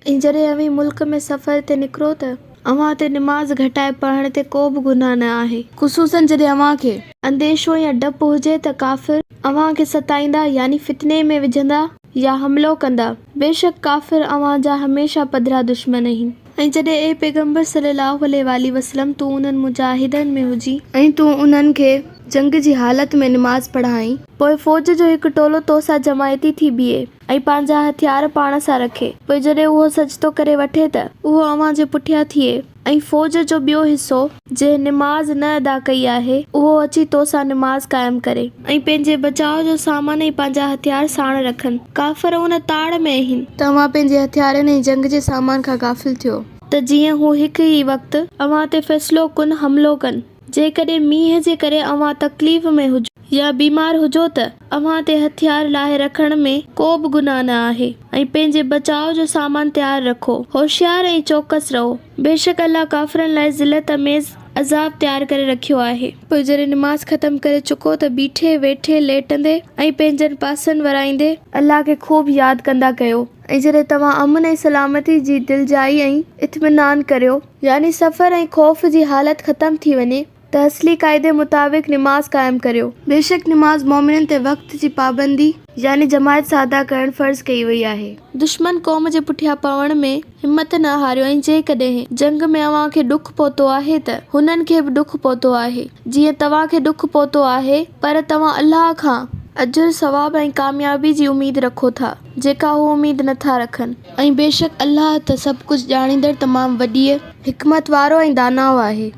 ۽ جڏهن اوهين ملڪ ۾ سفر تي نڪرو ته. اوهان تي نماز گهٽائي پڙهڻ تي ڪو به گناهه نه آهي. خصوصاً جڏهن اوهان کي. انديشو يا ڊپ هجي ته ڪافر اوهان کي ستائيندا يعني فتني ۾ وجهندا يا حملو ڪندا. بيشڪ ڪافر اوهان جا هميشه پڌرا دشمن آهن. ۽ جڏهن اي پيغمبر صلّي اللّٰه عليه واٰله وسلّم تون انهن مجاهدن ۾ هجين. ۽ تون انهن کي جنگ جي حالت ۾ نماز پڙهائين. پوء فوج جو هڪ ٽولو تو سان جماعتي ٿي بيهي. ۽ پنهنجا هٿيار پاڻ سان رکي. پوء جڏهن اهو سجدو ڪري وٺي ته. اهو اوهان جي پٺيان ٿئي ۽ فوج جو ٻيو حصو، جنهن نماز نه ادا ڪئي آهي، اهو اچي تو سان نماز قائم ڪري. ۽ پنهنجي بچاء جو سامان ۽ پنهنجا هٿيار ساڻ رکن. ڪافر ان تاڙ ۾ آهن. ته اوهان پنهنجي هٿيارن ۽ جنگ جي سامان کان غافل ٿيو. ته جيئن هو هڪ ئي وقت. اوهان تي فيصلو ڪن حملو ڪن. جيڪڏهن مينهن جي ڪري اوهان تڪليف ۾ هجو. يا بيمار هجو ته اوهان تي هٿيار لاهي رکڻ ۾ ڪو به گناهه نه آهي ۽ پنهنجي بچاء جو سامان تيار رکو، هوشيار ۽ چوڪس رهو، بيشڪ الله ڪافرن لاء ذلت اميز عذاب تيار ڪري رکيو آهي. پوء جڏهن نماز ختم ڪري چڪو ته بيٺي، ويٺي، ليٽندي ۽ پنهنجن پاسن ورائيندي. الله کي خوب ياد ڪندا ڪيو. ۽ جڏهن توهان امن ۽ سلامتي جي دلجائي ۽ اطمينان ڪريو، يعني سفر ۽ خوف جي حالت ختم ٿي وڃي، ته اصلي قاعدي مطابق نماز قائم ڪريو. بيشڪ نماز مؤمنن تي وقت جي پابندي، يعني جماعت سان ادا ڪرڻ فرض ڪئي وئي آهي. دشمن قوم جي پٺيان پوڻ ۾ همت نه هاريو ۽ جيڪڏهن جنگ ۾ اوهان کي ڏک پهتو آهي ته هنن کي به ڏک پهتو آهي، جيئن توهان کي ڏک پهتو آهي، پر توهان الله کان اجر، ثواب ۽ ڪاميابي جي اميد رکو ٿا، جيڪا هو اميد نه ٿا رکن. ۽ بيشڪ الله ته سڀ ڪجهه ڄاڻيندڙ تمام وڏيء حڪمت وارو ۽ داناء آهي.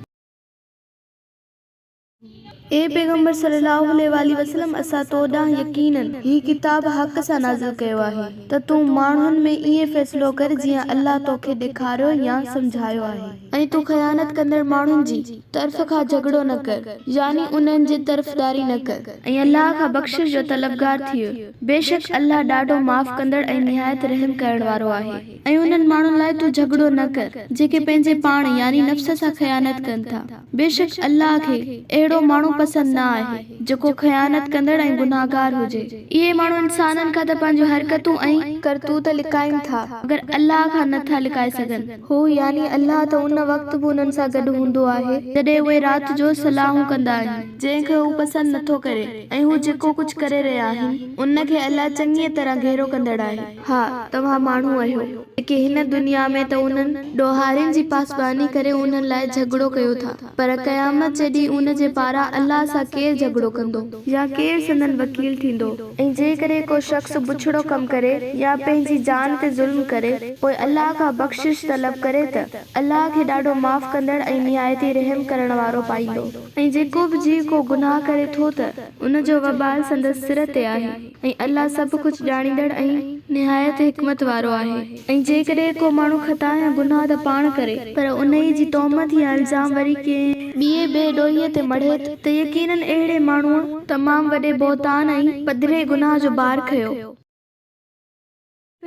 اي پيغمبر صلّي اللّٰه عليه واٰله وسلّم! اسان تو ڏانهن يقيناً هي ڪتاب حق سان نازل ڪيو آهي ته تون ماڻهن ۾ ائين فيصلو ڪر جيئن الله توکي ڏيکاريو يا سمجهايو آهي. ۽ تون خيانت ڪندڙ ماڻهن جي طرف کان جهڳڙو نه ڪر، يعني انهن جي طرفداري نه ڪر. ۽ الله کان بخشش جو طلبگار ٿيء، بيشڪ الله ڏاڍو معاف ڪندڙ ۽ نهايت رحم ڪرڻ وارو آهي. ۽ انهن ماڻهن لاء تون جهڳڙو نه ڪر، جيڪي پنهنجي پاڻ، يعني نفس، سان خيانت ڪن ٿا. بيشڪ الله کي اهڙو ماڻهو پسند نه آهي، جيڪو خيانت ڪندڙ ۽ گنهگار هجي. اهي ماڻهو انسانن کان ته پنهنجون حرڪتون ۽. ڪرتوت لڪائين ٿا، مگر الله کان نه ٿا لڪائي سگهن. هو، يعني الله، ته ان وقت به انهن سان گڏ هوندو آهي، جڏهن اهي رات جو صلاحون ڪندا آهن. جنهن کي هو پسند نه ٿو ڪري ۽ هو جيڪو ڪجهه ڪري رهيا آهن، ان کي الله چڱيء طرح گهيرو ڪندڙ آهي. ها، توهان ماڻهو آهيو، جيڪي هن دنيا ۾ ته انهن ڏوهارين جي پاسباني ڪري انهن لاء جهڳڙو ڪيو ٿا، پر قيامت جي ڏينهن ان جي پاران الله سان ڪير جهڳڙو ڪندو؟ يا ڪير سندن وڪيل ٿيندو؟ ۽ جيڪڏهن ڪو شخص بڇڙو ڪم ڪري يا پنهنجي جان تي ظلم ڪري، پوء الله کان بخشش طلب ڪري ته، الله کي ڏاڍو معاف ڪندڙ ۽ نهايت ئي رحم ڪرڻ وارو پائيندو. ۽ جيڪو به جي ڪو گناهه ڪري ٿو ته، ان جو وبال سندس سر تي آهي. ۽ الله سڀ ڪجهه ڄاڻيندڙ ۽. نهايت حڪمت وارو آهي. ۽ جيڪڏهن ڪو ماڻهو خطا يا گناهه ته پاڻ ڪري، پر انهيء جي تهمت يا الزام وري ڪنهن. ٻئي بي ڏوهيء تي مڙهي، ته يقيناً اهڙي ماڻهوء. تمام وڏي بهتان ۽ پڌري گناهه جو بار کنيو.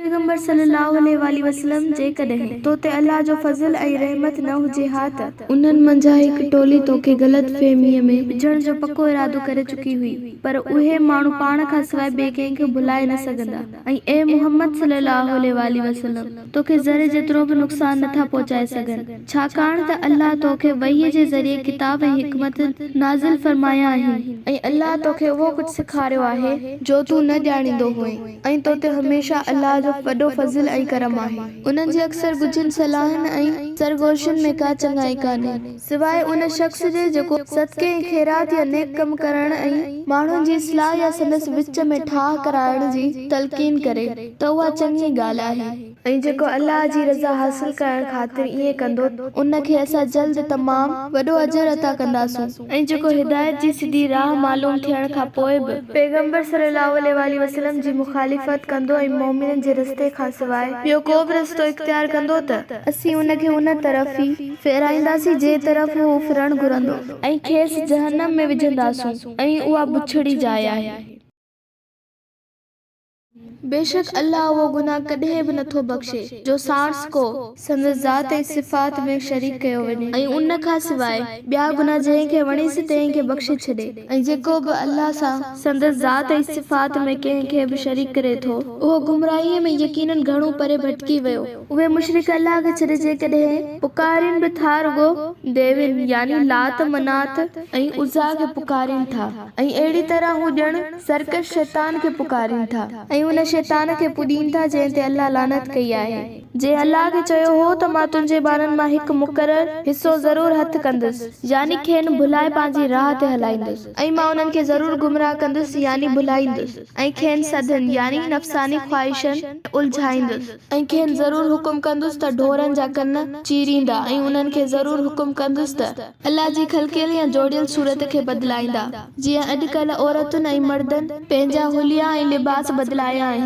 پيغمبر صلّي اللّٰه عليه واٰله وسلّم جيڪڏهن تو تي الله جو فضل ۽ رحمت نه هجي ها ته. انهن منجهان هڪ ٽولي توکي غلط فهميء ۾. وجهڻ جو پڪو ارادو ڪري چڪي هئي، پر اهي ماڻهو پاڻ کان سواء ٻئي ڪنهن کي ڀلائي نه سگهندا ۽ اي محمد صلّي اللّٰه عليه واٰله وسلّم! توکي ذري جيترو به نقصان نه ٿا پهچائي سگهن، ڇاڪاڻ ته الله توکي وحي جي ذريعي ڪتاب ۽ حڪمت نازل فرمايا آهن. ۽ الله توکي اهو ڪجهه سيکاريو آهي. جو تون نه ڄاڻيندو هئين. ۽ تو تي هميشه الله جو وڏو فضل ۽ ڪرم آهي. انهن جي اڪثر ڳجهين صلاحن ۽ سرگوشين ۾ ڪا چڱائي ڪانهي، سواء ان شخص جي جيڪو صدقي ۽ خيرات يا نيڪ ڪم ڪرڻ ۽ ماڻهن جي اصلاح يا سندس وچ ۾ ٺاهه ڪرائڻ جي تلقين ڪري، ته اها چڱي ڳالهه آهي. ۽ جيڪو الله جي رضا حاصل ڪرڻ خاطر ائين ڪندو، ان کي اسان جلد تمام وڏو اجر عطا ڪنداسون. ۽ جيڪو هدايت جي سڌي راهه معلوم ٿيڻ کان پوء به. پيغمبر صلي الله عليه واٰله وسلم جي مخالفت ڪندو ۽ مؤمنن جي رستي کان سواء ٻيو ڪو به رستو اختيار ڪندو ته. اسين ان کي ان طرف ئي ڦيرائينداسين جنهن طرف هو ڦرڻ گهرندو. ۽ کيس جهنم ۾ وجهنداسون ۽ اها بڇڙي جاء آهي. بيشڪ الله اهو گناهه ڪڏهن به نٿو بخشي، جو ساڻس ڪو. سندس ذات ۽ صفات ۾ شريڪ ڪيو وڃي. ۽ ان کان سواء ٻيا گناهه جنهن کي وڻيس تنهن کي بخشي ڇڏي. ۽ جيڪو به الله سان سندس ذات ۽ صفات ۾ ڪنهن کي به شريڪ ڪري ٿو، اهو گمراهيء ۾ يقيناً گهڻو پري ڀٽڪي ويو. اهي مشرڪ الله کي ڇڏي جيڪڏهن پڪارين به ٿا رڳو ديوين يعني لات، منات ۽ عزيٰ کي پڪارين ٿا ۽ اهڙي طرح هو ڄڻ سرڪش شيطان کي پڪارين ٿا ۽ ان شيطان کي پوڄين ٿا جنهن تي الله لعنت ڪئي آهي. جنهن الله کي چيو هو ته مان تنهنجي ٻانهن مان هڪ مقرر حصو ضرور هٿ ڪندس، يعني کين ڀلائي پنهنجي راهه تي هلائيندس، ۽ مان انهن کي ضرور گمراهه ڪندس، يعني ڀلائيندس، ۽ کين سڌن، يعني نفساني خواهشن، ۾ الجهائيندس، ۽ کين ضرور حڪم ڪندس ته ڍورن جا ڪن چيريندا، ۽ انهن کي ضرور حڪم ڪندس ته الله جي خلقيل يا جوڙيل صورت کي بدلائيندا. جيئن اڄڪلهه عورتن ۽ مردن پنهنجا حليا ۽ لباس بدلايا آهن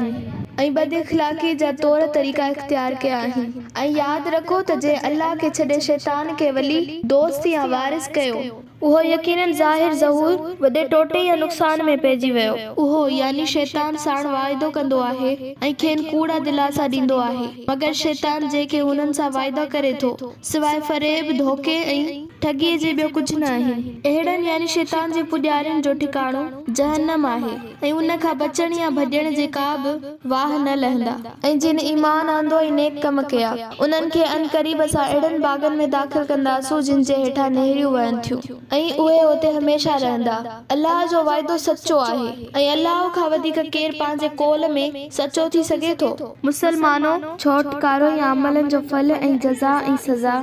۽ بد اخلاقي جا طور طريقا اختيار ڪيا آهن ۽ ياد رکو ته جنهن الله کي ڇڏي شيطان کي ولي، دوست يا وارث ڪيو، اهو يقيناً ظاهر ظهور وڏي ٽوٽي يا نقصان ۾ پئجي ويو. اهو، يعني شيطان، ساڻ واعدو ڪندو آهي ۽ کين ڪوڙا دلاسا ڏيندو آهي، مگر شيطان جيڪي هنن سان واعدا ڪري ٿو، سواء فريب، ڌوڪي ۽. ٺڳيء جي ٻيو ڪجهه نه آهن. اهڙن يعني شيطان جي پوڄارين جو ٺڪاڻو جهنم آهي ۽ ان کان بچڻ يا ڀڄڻ جي ڪا به واهه نه لهندا. ۽ جن ايمان آندو ۽ نيڪ ڪم ڪيا، انهن کي عنقريب اسان اهڙن باغن ۾ داخل ڪنداسون جن جي هيٺان نهريون وهن ٿيون ۽ اهي اتي هميشه رهندا. الله جو وعدو سچو آهي ۽ الله کان وڌيڪ ڪير پنهنجي قول ۾ سچو ٿي سگهي ٿو؟ مسلمانو! ڇوٽڪارو يا عملن جو ڦل ۽ جزا ۽ سزا،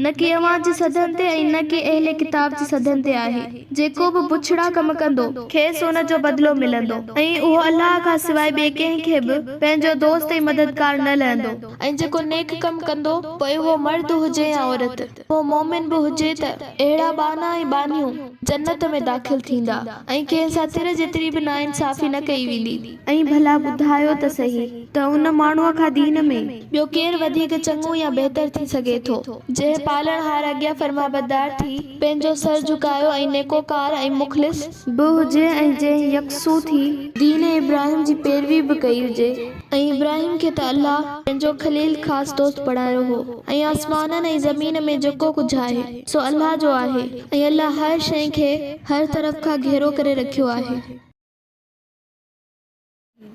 نه ڪي اوهان جي سڌن تي ۽ نه ڪي اهل ڪتاب جي سڌن تي آهي. جيڪو به بڇڙا ڪم ڪندو، کيس ان جو بدلو ملندو ۽ اهو الله کان سواء ٻئي ڪنهن کي به پنهنجو دوست ۽ مددگار نه لهندو. ۽ جيڪو نيڪ ڪم ڪندو، پوء اهو مرد هجي يا عورت، اهو مؤمن به هجي ته اهڙا ٻانها ۽ ٻانهيون جنت ۾ داخل ٿيندا ۽ ڪنهن سان تر جيتري به ناانصافي نه ڪئي ويندي. ۽ ڀلا ٻڌايو ته سهي ته ان ماڻهوء کان دين ۾. ٻيو ڪير وڌيڪ چڱو يا بهتر ٿي سگهي ٿو، جنهن پالڻهار اڳيان فرمانبردار ٿي پنهنجو سر جهڪايو ۽ نيڪوڪار ۽ مخلص. به هجي ۽ جنهن يڪسو ٿي دين ابراهيم جي پيروي به ڪئي هجي. ۽ ابراهيم کي ته الله پنهنجو خليل، خاص دوست، بڻايو هو ۽ آسمانن ۽ زمين ۾ جيڪو ڪجهه آهي، سو الله جو آهي ۽ الله هر شيء کي هر طرف کان گهيرو ڪري رکيو آهي.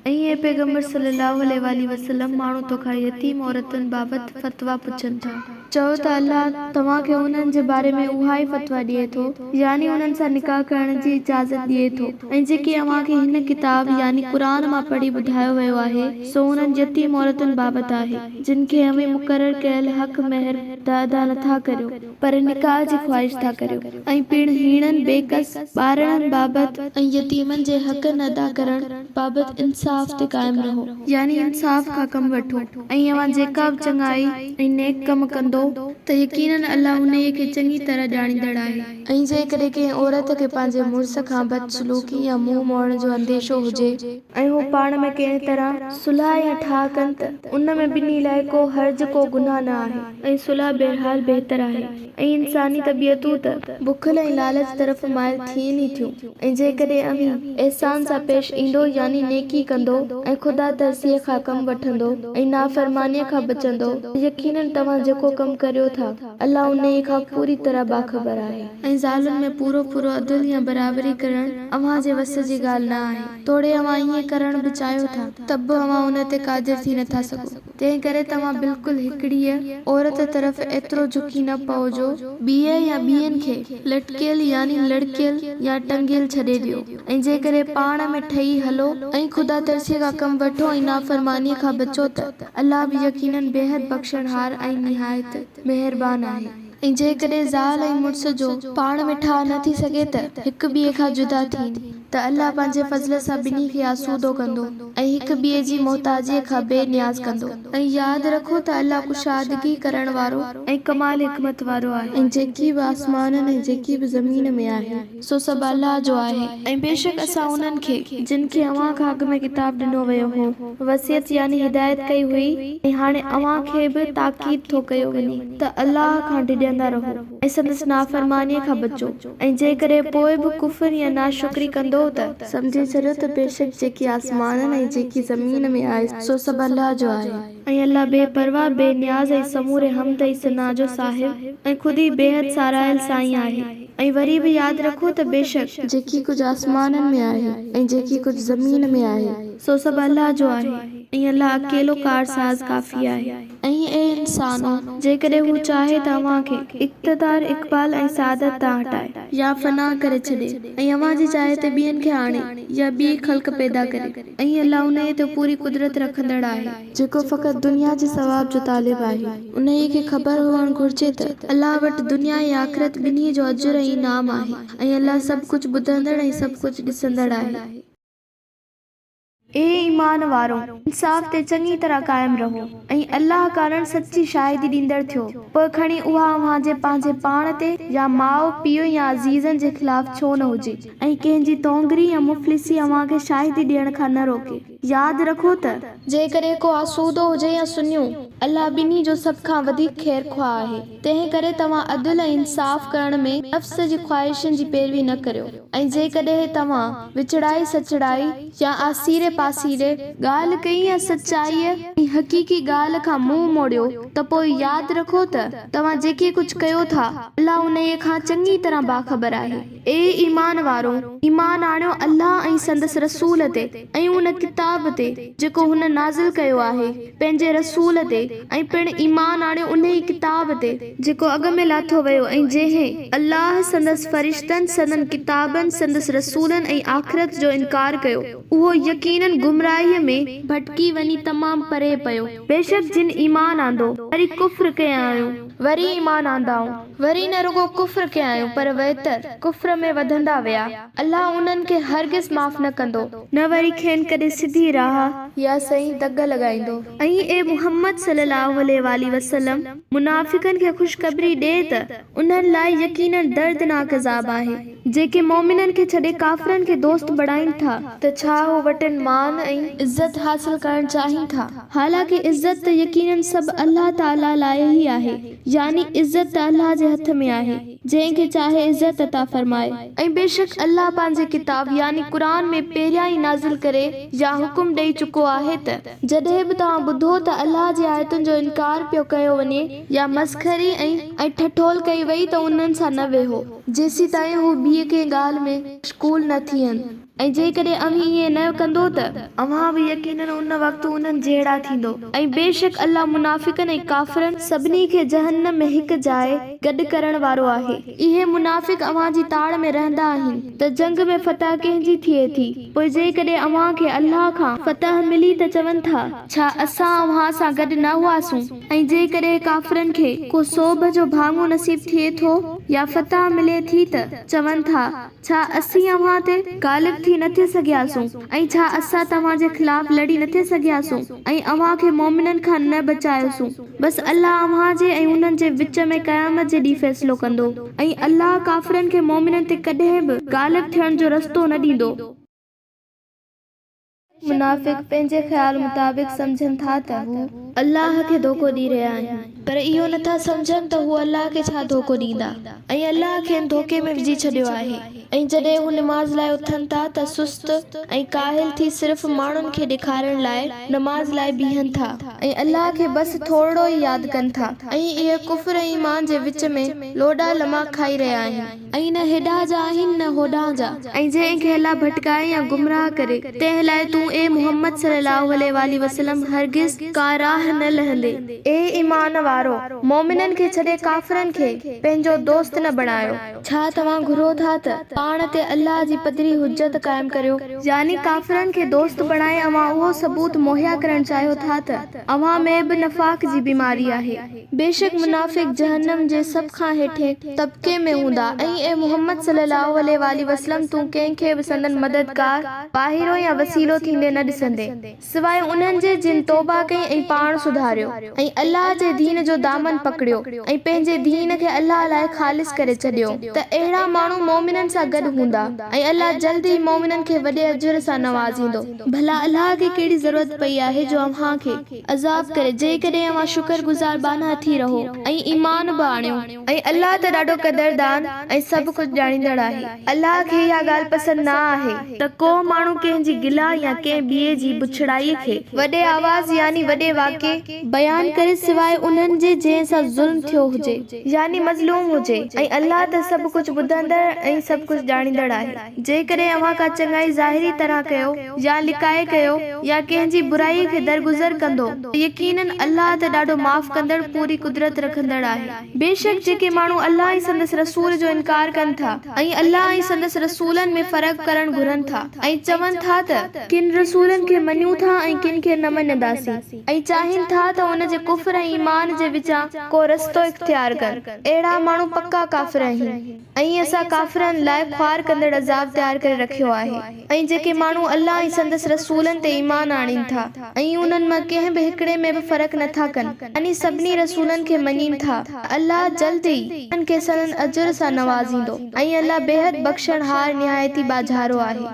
۽ اي پيغمبر صلّي اللّٰه عليه واٰله وسلّم! ماڻهو توکان يتيم عورتن بابت فتويٰ پڇن ٿا. چؤ ته الله توهان کي انهن جي باري ۾ اها ئي فتويٰ ڏئي ٿو، يعني انهن سان نڪاح ڪرڻ جي اجازت ڏئي ٿو، ۽ جيڪي اوهان کي هن ڪتاب، يعني قرآن، مان پڙهي ٻڌايو ويو آهي، سو انهن يتيم عورتن بابت آهي، جن کي اوهين مقرر ڪيل حق مهر ته ادا نٿا ڪريو، پر نڪاح جي خواهش ٿا ڪريو، ۽ پڻ هيڻن، بيڪس، ٻارڙن بابت. ۽ يتيمن جي حقن ادا ڪرڻ بابت انصاف تي قائم رهو. يعني انصاف کان ڪم وٺو، ۽ اوهان جيڪا به چڱائي ۽ نيڪ ڪم ڪندو ته يقيناً الله انهيء کي چڱي طرح ڄاڻيندڙ آهي. ۽ جيڪڏهن ڪنهن عورت کي پنهنجي مڙس کان بدسلوڪي يا منهن موڙڻ جو انديشو هجي، ۽ هو پاڻ ۾ ڪنهن طرح صلح يا ٺاهه ڪن ته ان ۾ ٻنهي لاء ڪو حرج ڪو گناهه نه آهي. ۽ صلح بهرحال بهتر آهي ۽ انساني طبيعتون ته بخل ۽ لالچ طرف مائل ٿين ئي ٿيون ۽ جيڪڏهن اوهين احسان سان پيش ايندو يعني نيڪي ڪندو ۽ خدا ترسيء کان ڪم وٺندو ۽ نافرمانيء کان بچندو ته يقيناً توهان جيڪو ڪم ڪريو ٿا الله انهيء کان پوري طرح باخبر آهي. ۽ زالن ۾ پورو پورو عدل يا برابري ڪرڻ اوهان جي وس جي ڳالهه نه آهي، توڙي اوهان ائين ڪرڻ به چاهيو ٿا، ته به اوهان ان تي قادر ٿي نٿا سگهو. تنهنڪري توهان بلڪل هڪڙيء عورت طرف ايترو جهڪي نه پئو جو ٻيء يا ٻين کي لٽڪيل يعني لڙڪيل يا ٽنگيل ڇڏي ڏيو، ۽ جيڪڏهن پاڻ ۾ ٺهي هلو ۽ خدا ترسيء کان ڪم وٺو ۽ نافرمانيء کان بچو ته الله به يقيناً بيحد بخشڻهار ۽ نهايت مهربان آهي. ۽ جيڪڏهن زال ۽ مڙس جو پاڻ ۾ ٺاهه نه ٿي سگهي ته هڪ ٻئي کان جدا ٿين ته الله پنهنجي فضل سان ٻنهي کي آسودو ڪندو ۽ هڪ ٻئي جي محتاجيء کان بي نياز ڪندو. ۽ ياد رکو ته الله ڪشادگي ڪرڻ وارو. ۽ ڪمال حڪمت وارو آهي. ۽ جيڪي به آسمانن ۽ جيڪي به زمين ۾ آهي، سو سڀ الله جو آهي. ۽ بيشڪ اسان انهن کي، جن کي اوهان کان اڳ ۾ ڪتاب ڏنو ويو هو، وصيت يعني هدايت ڪئي هئي ۽ هاڻي اوهان کي به تاڪيد ٿو ڪيو وڃي. ته الله کان ڊڄندا رهو ۽ سندس نافرمانيء کان بچو ۽ جيڪڏهن پوء به ڪفر يا ناشڪري ڪندؤ ته، سمجهي ڇڏيو ته بيشڪ جيڪي آسمانن ۽ جيڪي زمين ۾ آهي سو سڀ الله جو آهي. ۽ الله بي پرواهه، بي نياز ۽ سموري حمد ۽ ثنا جو صاحب ۽ خود ئي بيحد ساراهيل سائين آهي. ۽ وري به ياد رکو ته بيشڪ. جيڪي ڪجهه آسمانن ۾ آهي ۽ جيڪي ڪجهه زمين ۾ آهي. سو سڀ الله جو آهي ۽ الله اڪيلو ڪارساز ڪافي آهي. ۽ اي انسانو! جيڪڏهن هو چاهي ته اوهان کي، اقتدار، اقبال ۽ سعادت تان هٽائي، يا فنا ڪري ڇڏي ۽ اوهان جي جاء تي ٻين کي آڻي يا ٻي خلق پيدا ڪري ۽ الله انهيء تي پوري قدرت رکندڙ آهي. جيڪو فقط دنيا جي ثواب جو طالب آهي، انهيء کي خبر هئڻ گهرجي ته الله وٽ دنيا ۽ آخرت ٻنهي جو اجر ۽ انعام آهي ۽ الله سڀ ڪجهه ٻڌندڙ ۽ سڀ ڪجهه ڏسندڙ آهي. اي ايمان وارؤ! انصاف تي چڱي طرح قائم رهو ۽ الله ڪارڻ سچي شاهدي ڏيندڙ ٿيو، پوء کڻي اها اوهان جي پنهنجي پاڻ تي يا ماء، پيء يا عزيزن جي خلاف ڇو نه هجي ۽ ڪنهن جي تونگري يا مفلسي اوهان کي شاهدي ڏيڻ کان نه روڪي. ياد رکو ته. جيڪڏهن ڪو آسودو هجي يا سڃو، الله ٻنهي جو سڀ کان وڌيڪ خير خواهه آهي. تنهن ڪري توهان عدل ۽ انصاف ڪرڻ ۾ نفس جي خواهشن جي پيروي نه ڪريو ۽ جيڪڏهن توهان وچڙائي سچڙائي يا آسيري پاسيري ڳالهه ڪئي يا سچائيء ۽ حقيقي ڳالهه کان منهن موڙيو ته پوء ياد رکو ته توهان جيڪي ڪجهه ڪيو ٿا الله انهيء کان چڱي طرح باخبر آهي. اي ايمان وارؤ! ايمان آڻيو الله ۽ سندس رسول تي ۽ ان ڪتاب تي جيڪو هن نازل ڪيو آهي پنهنجي رسول تي ۽ پڻ ايمان آڻيو انهي ڪتاب تي جيڪو اڳ ۾ لاٿو ويو ۽ جنهن، الله، سندس فرشتن، سندن ڪتابن، سندس رسولن ۽ آخرت جو انڪار ڪيو، اهو يقيناً گمراهيء ۾، ڀٽڪي وڃي تمام پري پيو. بيشڪ جن ايمان آندو، وري ڪفر ڪيائون، وري ايمان آندائون، وري نه رڳو ڪفر ڪيائون پر ويتر ڪفر ۾ وڌندا ويا، الله انهن کي هرگز معاف نه ڪندو. نه وري کين ڪڏهن سڌي راهه يا سئين دڳ لڳائيندو. ۽ اي محمد صلّي اللّٰه عليه واٰله وسلّم! منافقن کي خوشخبري ڏي ته انهن لاء يقيناً دردناڪ عذاب آهي. جيڪي مؤمنن کي ڇڏي ڪافرن کي دوست بڻائين ٿا. ته ڇا هو وٽن مان ۽. عزت حاصل ڪرڻ چاهين ٿا؟ حالانڪه عزت ته يقيناً سڀ الله تعاليٰ لاء ئي آهي، يعني عزت ته الله جي هٿ ۾ آهي، جنهن کي چاهي عزت عطا فرمائي. ۽ بيشڪ الله پنهنجي ڪتاب، يعني قرآن، ۾ پهريان ئي نازل ڪري يا حڪم ڏئي چڪو آهي ته، جڏهن به توهان ٻڌو ته الله جي آيتن جو انڪار پيو ڪيو وڃي يا مسخري ۽ ٺٺول ڪئي وئي ته انهن سان نه ويهو. جيسيتائين هو ٻيء ڪنهن ڳالهه ۾ مشغول نه ٿين ۽ جيڪڏهن اوهين ائين نه ڪندو ته. اوهان به يقيناً ان وقت انهن جهڙا ٿيندو ۽ بيشڪ الله منافقن ۽ ڪافرن. سڀني کي جهنم ۾ هڪ جاء گڏ ڪرڻ وارو آهي. اهي منافق اوهان جي تاڙ ۾ رهندا آهن ته جنگ ۾ فتح ڪنهن جي ٿئي ٿي، پوء جيڪڏهن اوهان کي الله کان فتح ملي ته چون ٿا، ڇا اسان اوهان سان گڏ نه هئاسون؟ ۽ جيڪڏهن ڪافرن کي ڪو سوڀ جو ڀاڱو نصيب ٿئي ٿو يا فتح ملي ٿي ته، چون ٿا، ڇا اسين اوهان تي غالب ٿي نه ٿي سگهياسون ۽ ڇا اسان توهان جي خلاف لڙي نه ٿي سگهياسون ۽ اوهان کي مؤمنن کان نه بچايوسون؟ بس الله اوهان جي ۽ انهن جي وچ ۾ قيامت جي ڏينهن فيصلو ڪندو ۽ الله ڪافرن کي مؤمنن تي ڪڏهن به غالب ٿيڻ جو رستو نه ڏيندو. منافق پنهنجي خيال مطابق سمجهن ٿا ته هو. الله کي ڌوڪو ڏئي رهيا آهن، پر اهو نٿا سمجهن ته هو الله کي ڇا ڌوڪو ڏيندا ۽ الله کين ڌوڪي ۾ وجهي ڇڏيو آهي ۽ جڏهن هو نماز لاء اٿن ٿا ته سست ۽ ڪاهل ٿي صرف ماڻهن کي ڏيکارڻ لاء نماز لاء بيهن ٿا ۽ الله کي بس ٿورڙو ئي ياد ڪن ٿا ۽ اهي ڪفر ۽ ايمان جي وچ ۾ لوڏا لما کائي رهيا آهن. ۽ نه هيڏانهن جا آهن نه هوڏانهن جا. ۽ جنهن کي الله ڀٽڪائي يا گمراهه ڪري، تنهن لاء تون اي محمد صلّي اللّٰه عليه واٰله وسلّم هرگز ڪا راهه نه لهندين. اي ايمان وارؤ! مؤمنن کي ڇڏي ڪافرن کي، پنهنجو، دوست نه بڻايو. ڇا توهان گهرو ٿا ته، پاڻ تي الله جي پڌري حجت قائم ڪريو؟ يعني ڪافرن کي دوست بڻائي اوهان اهو ثبوت مهيا ڪرڻ چاهيو ٿا ته، اوهان ۾ به نفاق جي بيماري آهي. بيشڪ منافق جهنم جي سڀ کان هيٺين طبقي ۾ هوندا ۽ اي محمد صلّي اللّٰه عليه واٰله وسلّم تون ڪنهن کي به سندن مددگار، واهرو يا وسيلو ٿيندي نه ڏسندين، سواء انهن جي جن توبه ڪئي ۽ پاڻ سڌاريو ۽ الله جي دين جو دامن پڪڙيو ۽ پنهنجي دين کي الله لاء خالص ڪري ڇڏيو ته اهڙا ماڻهو مؤمنن سان گڏ هوندا ۽ الله جلد ئي مؤمنن کي وڏي اجر سان نوازيندو. ڀلا الله کي ڪهڙي ضرورت پئي آهي جو اوهان کي. عذاب ڪري، جيڪڏهن اوهان شڪر گذار ٻانها ٿي رهو ۽ ايمان به آڻيو. ۽ الله ته ڏاڍو قدردان ۽ سڀ ڪجهه ڄاڻيندڙ آهي. الله کي اها ڳالهه پسند نه آهي ته ڪو ماڻهو ڪنهن جي گلا يا ڪنهن ٻئي جي بڇڙائيء کي وڏي آواز يعني وڏي واڪي بيان ڪري سواء انهن جي جنهن سان ظلم ٿيو هجي يعني مظلوم هجي ۽ الله ته سڀ ڪجهه ٻڌندڙ ۽ سڀ ڪجهه ڄاڻيندڙ آهي. جيڪڏهن اوهان ڪا چڱائي ظاهري طرح ڪيو يا لڪائي ڪيو يا ڪنهن جي برائيء کي درگذر ڪندو ته يقيناً الله ته ڏاڍو معاف ڪندڙ پوري قدرت رکندڙ آهي. بيشڪ جيڪي ماڻهو الله ۽ سندس رسول جو انڪار ڪن ٿا ۽ الله ۽ سندس رسولن ۾ فرق ڪرڻ گهرن ٿا ۽ چون ٿا ته، ڪن رسولن کي مڃون ٿا ۽ ڪن کي نه مڃنداسين ۽ چاهين ٿا ته ان جي ڪفر ۽ ايمان جي وچان ڪو رستو اختيار ڪن، اهڙا ماڻهو پڪا ڪافر آهن. ۽ اسان ڪافرن لاء خوار ڪندڙ عذاب تيار ڪري رکيو آهي. ۽ جيڪي ماڻهو الله ۽ سندس رسولن تي ايمان آڻين ٿا ۽ انهن مان ڪنهن به هڪڙي ۾ به فرق نه ٿا ڪن يعني سڀني رسولن کي مڃين ٿا ته الله جلد ئي انهن کي سندن اجر سان نوازيندو ۽ الله بيحد بخشڻهار نهايت ئي ٻاجهارو آهي.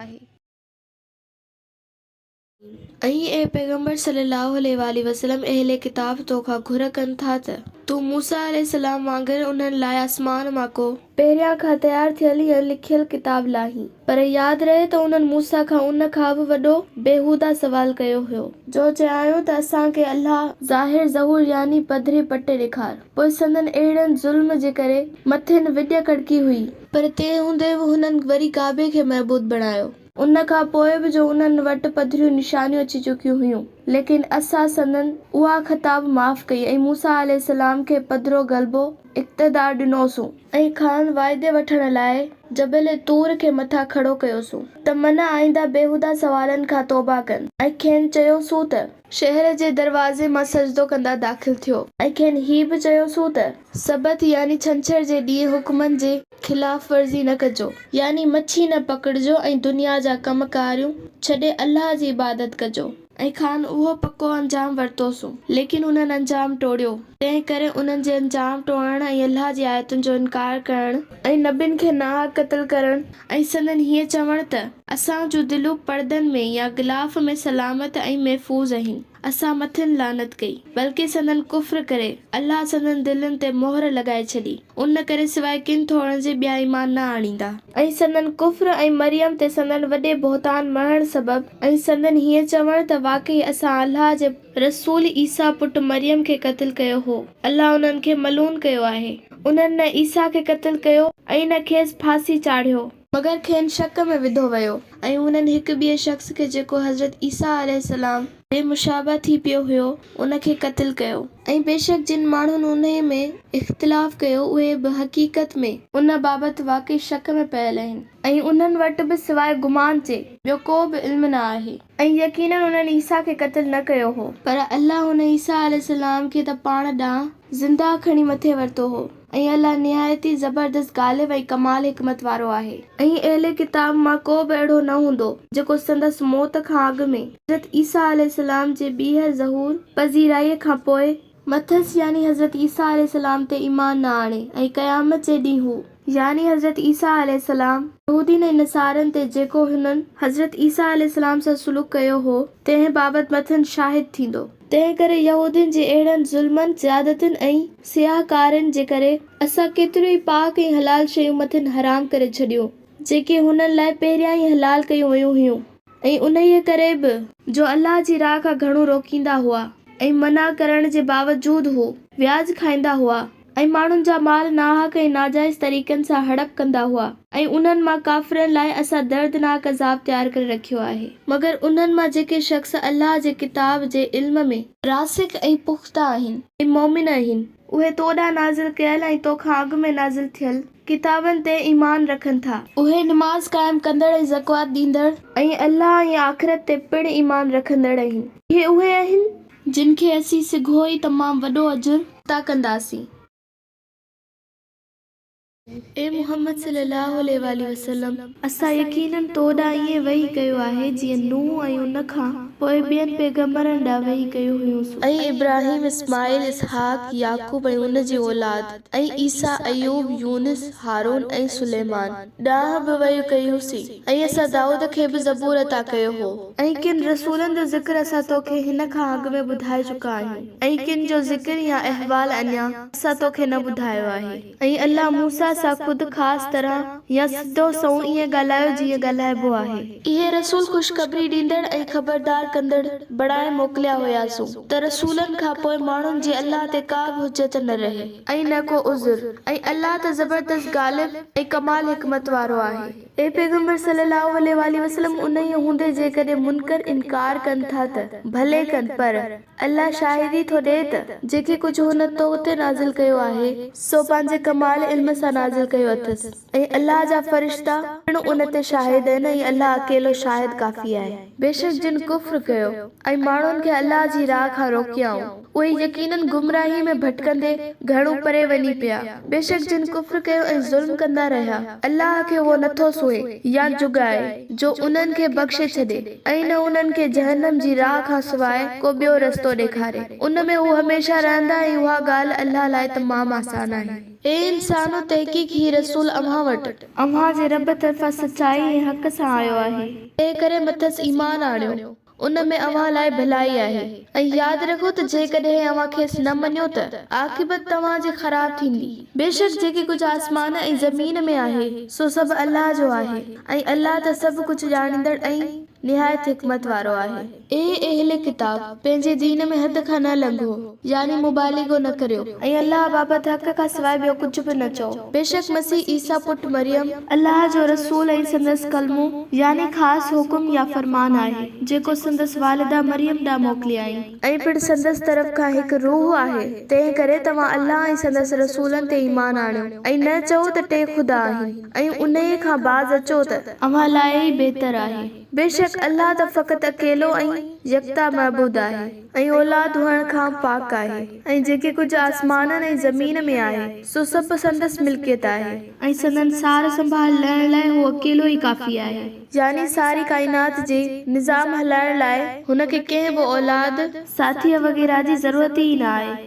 ۽ اي پيغمبر صلّي اللّٰه عليه واٰله وسلّم اهل ڪتاب تو کان گهر ڪن ٿا ته تون موسيٰ عليه السّلام وانگر انهن لاء آسمان مان ڪو پهريان کان تيار ٿيل يا لکيل ڪتاب لاهين. پر ياد رهي ته انهن موسيٰ کان ان کان به وڏو بيهوده سوال ڪيو هيو جو چيائون ته اسان کي الله ظاهر ظهور يعني پڌري پٽ ڏيکار. پوء سندن اهڙن ظلم جي ڪري مٿين وڄ ڪڙڪي هئي. پر تنهن هوندي به هنن وري ڪعبي کي معبود بڻايو. ان کان پوء به جو انهن وٽ پڌريون نشانيون اچي چڪيون هيون، ليڪن اسان سندن اها خطا به معاف ڪئي ۽ موسيٰ عليه السلام کي پڌرو غلبو، اقتدار، ڏنوسون. ۽ کانئن واعدي وٺڻ لاء جبل طور کي مٿان کڙو ڪيوسون ته من آئنده بيهوده سوالن کان توبه ڪن ۽ کين چيوسون ته. شهر جي دروازي مان سجدو ڪندا داخل ٿيو. ۽ کين هي به چيوسون ته. سبت يعني ڇنڇر جي ڏينهن حڪمن جي. خلاف ورزي نه ڪجو، يعني مڇي نه پڪڙجو ۽ دنيا جا ڪم ڪاريون ڇڏي الله جي عبادت ڪجو. ۽ کانئن اهو پڪو انجام ورتوسون، ليڪن انهن انجام ٽوڙيو، تنهن ڪري انهن جي انجام ٽوڙڻ ۽ الله جي آيتن جو انڪار ڪرڻ، ۽ نبين کي ناحق قتل ڪرڻ، ۽ سندن هيئن چوڻ ته، اسان جون دلون پڙدن ۾ يا غلاف ۾ سلامت ۽ محفوظ اهن. اسان مٿن لعنت ڪئي، بلڪه سندن ڪفر ڪري، الله سندن دلين تي مهر لڳائي ڇڏي، ان ڪري سواء ڪن ٿورن جي ٻيا ايمان نه آڻيندا. ۽ سندن ڪفر ۽ مريم تي سندن وڏي بهتان مڙهڻ سبب، ۽ سندن هيئن چوڻ ته واقعي اسان الله جي رسول عيسيٰ پٽ مريم کي قتل ڪيو هو، الله انهن کي ملعون ڪيو آهي، انهن نه عيسيٰ کي قتل ڪيو ۽ نه کيس ڦاسي چاڙهيو. مگر کين شڪ ۾ وڌو ويو ۽ انهن هڪ ٻئي شخص کي جيڪو حضرت عيسيٰ عليه السلام جي مشابه ٿي پيو هيو ان کي قتل ڪيو ۽ بيشڪ جن ماڻهن انهيء ۾ اختلاف ڪيو اهي به حقيقت ۾. ان بابت واقعي شڪ ۾ پيل آهن ۽ انهن وٽ به سواء گمان جي ٻيو ڪو به علم نه آهي. ۽ يقيناً انهن عيسيٰ کي قتل نه ڪيو هو. پر الله ان عيسيٰ عليه السلام کي ته پاڻ ڏانهن زنده کڻي مٿي ورتو هو. ۽ الله نهايت ئي زبردست غالب ۽ ڪمال حڪمت وارو آهي. ۽ اهل ڪتاب مان ڪو به اهڙو نه هوندو جيڪو سندس موت کان اڳ ۾ حضرت عيسيٰ عليه السلام جي ٻيهر ظهور پذيرائيء کان پوء مٿس يعني حضرت عيسيٰ عليه السلام تي ايمان نه آڻي ۽ قيامت جي ڏينهن هو، يعني حضرت عيسيٰ عليه السلام، يهودين ۽ نصارن تي جيڪو هنن حضرت عيسيٰ عليه السلام سان سلوڪ ڪيو هو تنهن بابت مٿن شاهد ٿيندو. تنهن ڪري يهودين جي اهڙن ظلمن، زيادتين ۽ سياهه ڪارين جي ڪري اسان ڪيتريون ئي پاڪ ۽ حلال شيون مٿن حرام ڪري ڇڏيون، جيڪي هنن لاء پهريان ئي حلال ڪيون ويون هيون ۽ انهيء ڪري به، جو الله جي راهه کان گهڻو روڪيندا هئا ۽ منع ڪرڻ جي باوجود هو وياج کائيندا هئا. ۽ ماڻهن جا مال ناحق ۽ ناجائز طريقن سان هڙپ ڪندا هئا ۽ انهن مان ڪافرن لاء اسان دردناڪ عذاب تيار ڪري رکيو آهي. مگر انهن مان جيڪي شخص الله جي ڪتاب جي علم ۾. راسخ ۽ پختا آهن ۽ مؤمن آهن. اهي تو ڏانهن نازل ڪيل ۽ تو کان اڳ ۾ نازل ٿيل ڪتابن تي ايمان رکن ٿا. اهي نماز قائم ڪندڙ ۽ زڪوات ڏيندڙ. ۽ الله ۽ آخرت تي پڻ ايمان رکندڙ آهن. اهي اهي آهن. جن کي اسين سگهو ئي تمام وڏو اجر عطا ڪنداسين. اي محمد صلي الله عليه واٰله وسلم! اسان يقيناً تو ڏانهن ائين وحي ڪيو آهي جيئن نوح ۽ ان کان پوء ٻين پيغمبرن ڏانهن وحي ڪيو هيوسون. ۽ ابراهيم، اسماعيل، اسحاق، يعقوب ۽ ان جي اولاد، ۽ عيسيٰ، ايوب، يونس، هارون ۽ سليمان ڏانهن به وحي ڪئي هئيسين، ۽ اسان دائود کي به زبور عطا ڪيو هو. ۽ ڪن رسولن جو ذڪر اسان توکي هن کان اڳ ۾ ٻڌائي چڪا آهيون ۽ ڪن جو ذڪر يا احوال اڃا اسان توکي نه ٻڌايو آهي. ۽ الله موسيٰ سان خود خاص طرح يا سڌو سنئون ائين ڳالهايو جيئن ڳالهائبو آهي. اهي رسول خوشخبري ڏيندڙ ۽ خبردار ڪندڙ بڻائي موڪليا هياسون ته رسولن کان پوء ماڻهن جي الله تي ڪا به حجت نه رهي ۽ نه ڪو عذر ۽ الله ته زبردست غالب ۽ ڪمال حڪمت وارو آهي. اي پيغمبر صلّي اللّٰه عليه واٰله وسلّم انهيء هوندي جيڪڏهن منڪر انڪار ڪن ٿا ته ڀلي ڪن پر، الله شاهدي ٿو ڏئي ته، جيڪي ڪجهه هن تو تي نازل ڪيو آهي، سو پنهنجي ڪمال علم سان نازل ڪيو اٿس ۽ الله جا فرشتا، پڻ ان تي شاهد آهن ۽ الله اڪيلو شاهد ڪافي آهي. بيشڪ جن ڪفر ڪيو ۽ ماڻهن کي الله جي راهه کان روڪيائون، اهي يقيناً گمراهيء ۾ ڀٽڪندي گهڻو پري وڃي پيا. بيشڪ جن ڪفر ڪيو ۽ ظلم ڪندا رهيا، الله کي اهو نٿو سونهين يا جڳائي، جو انهن کي بخشي ڇڏي ۽ نه انهن کي جهنم جي راهه کان سواء ڪو ٻيو رستو ڏيکاري. ان ۾ هو هميشه رهندا ۽ اها ڳالهه الله لاء تمام آسان آهي. اي انسانو! تحقيق هي رسول اوهان وٽ. اوهان جي رب طرفان سچائي ۽ حق سان آيو آهي. تنهنڪري مٿس ايمان آڻيو. ان ۾ اوهان لاء ڀلائي آهي ۽ ياد رکو ته جيڪڏهن اوهان کيس نه مڃيو ته عاقبت توهان جي خراب ٿيندي. بيشڪ جيڪي ڪجهه آسمان ۽ زمين ۾ آهي سو سڀ الله جو آهي ۽ الله ته سڀ ڪجهه ڄاڻيندڙ ۽ نهايت حڪمت وارو آهي. اي اهل ڪتاب! پنهنجي دين ۾ حد کان نه لنگهو، يعني مبالغو نه ڪريو. ۽ الله بابت حق کان سواء ٻيو ڪجهه به نه چئو. بيشڪ مسيح عيسيٰ پٽ مريم، الله جو رسول ۽ سندس ڪلمو، يعني خاص حڪم يا فرمان، آهي، جيڪو سندس والده مريم ڏانهن موڪليائين. ۽ پڻ سندس طرف کان هڪ روح آهي، تنهن ڪري توهان الله ۽ سندس رسولن تي ايمان آڻيو، ۽ نه چئو ته ٽي خدا آهن، ۽ انهيء کان باز اچو ته. اوهان لاء ئي بهتر آهي. بيشڪ الله ته فقط اڪيلو ۽ يڪتا معبود آهي ۽ اولاد هئڻ کان پاڪ آهي ۽ جيڪي ڪجهه آسمانن ۽ زمين ۾ آهي سو سڀ سندس ملڪيت آهي. ۽ سندن سار سنڀال لهڻ لاء هو اڪيلو ئي ڪافي آهي. يعني ساري ڪائنات جي نظام هلائڻ لاء هن کي ڪنهن به اولاد، ساٿيء وغيره جي ضرورت ئي نه آهي.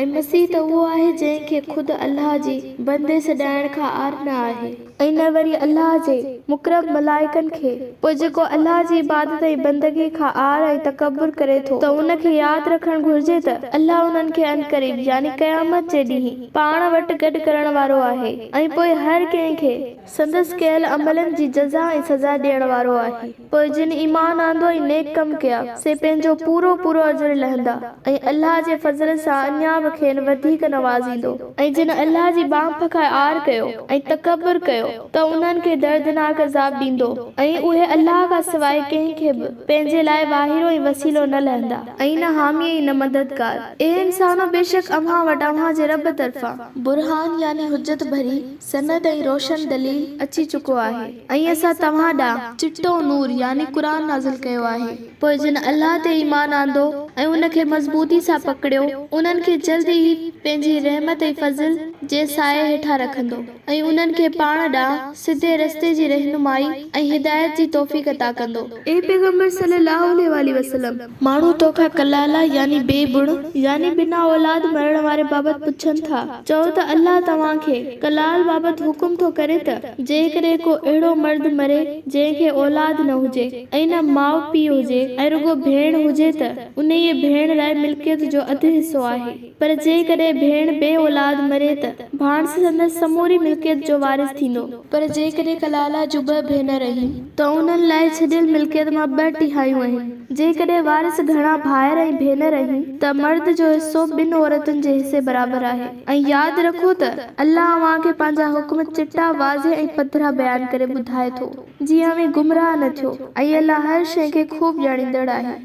۽ مسيح ته اهو آهي جنهن کي خود الله جي بندي سڏائڻ کان عار نه آهي. ۽ نه وري الله جي مقرب ملائڪن کي، پوء جيڪو الله جي عبادت ۽ بندگي کان عار ۽ تڪبر ڪري ٿو ته ان کي ياد رکڻ گهرجي ته الله انهن کي عنقريب، يعني قيامت جي ڏينهن، پاڻ وٽ گڏ ڪرڻ وارو آهي ۽ پوء هر ڪنهن کي سندس ڪيل عملن جي جزا ۽ سزا ڏيڻ وارو آهي. پوء جن ايمان آندو ۽ نيڪ ڪم ڪيا، سي پنهنجو پورو پورو اجر لهندا ۽ الله جي فضل سان اڃا به کين وڌيڪ نوازيندو. ۽ جن الله جي ٻانهپ کان عار ڪيو ۽ تڪبر ڪيو ته انهن کي دردناڪ عذاب ڏيندو ۽ اهي الله کان سواء ڪنهن کي به پنهنجي لاء واهرو ۽ وسيلو نه لهندا ۽ نه حامي ۽ نه مددگار. اي انسانو! بيشڪ اوهان وٽ اوهان جي رب طرفان برهان يعني حجت ڀري سند ۽ روشن دليل اچي چڪو آهي ۽ اسان توهان ڏانهن چٽو نور يعني قرآن نازل ڪيو آهي. پوء جن الله تي ايمان آندو ۽ ان کي مضبوطي سان پڪڙيو انهن کي جلد ئي پنهنجي رحمت ۽ فضل جي سايي هيٺان رکندو ۽ انهن کي پاڻ ڏانهن سڌي رستي جي رهنمائي ۽ هدايت جي توفيق عطا ڪندو. اي پيغمبر صلّي اللّٰه عليه واٰله وسلّم! ماڻهو توکان ڪلاله يعني بي بڻ يعني بنا اولاد مرڻ واري بابت پڇن ٿا. چئو ته الله توهان کي ڪلال بابت حڪم ٿو ڪري ته جيڪڏهن ڪو اهڙو مرد مري جنهن کي اولاد نه هجي ۽ نه ماء پيء هجي ۽ رڳو ڀيڻ هجي ته انهيء ڀيڻ لاء ملڪيت جو اڌ حصو آهي. پر جيڪڏهن ڀيڻ بي اولاد مري ته ڀاڻس سندس سموري ملڪيت جو وارث ٿيندو. پر جيڪڏهن ڪلاله جون ٻه ڀينر آهن ته انهن لاء ڇڏيل ملڪيت مان ٻه ٽهايون آهن. جيڪڏهن وارث گهڻا ڀائر ۽ ڀينر آهن ته مرد جو حصو ٻن عورتن جي حصي برابر آهي. ۽ ياد رکو ته الله اوهان کي پنهنجا حڪم چٽا، واضح ۽ پڌرا بيان ڪري ٻڌائي ٿو، جيئن اوهين گمراهه نه ٿيو. ۽ الله هر شيء کي خوب ڄاڻيندڙ آهي.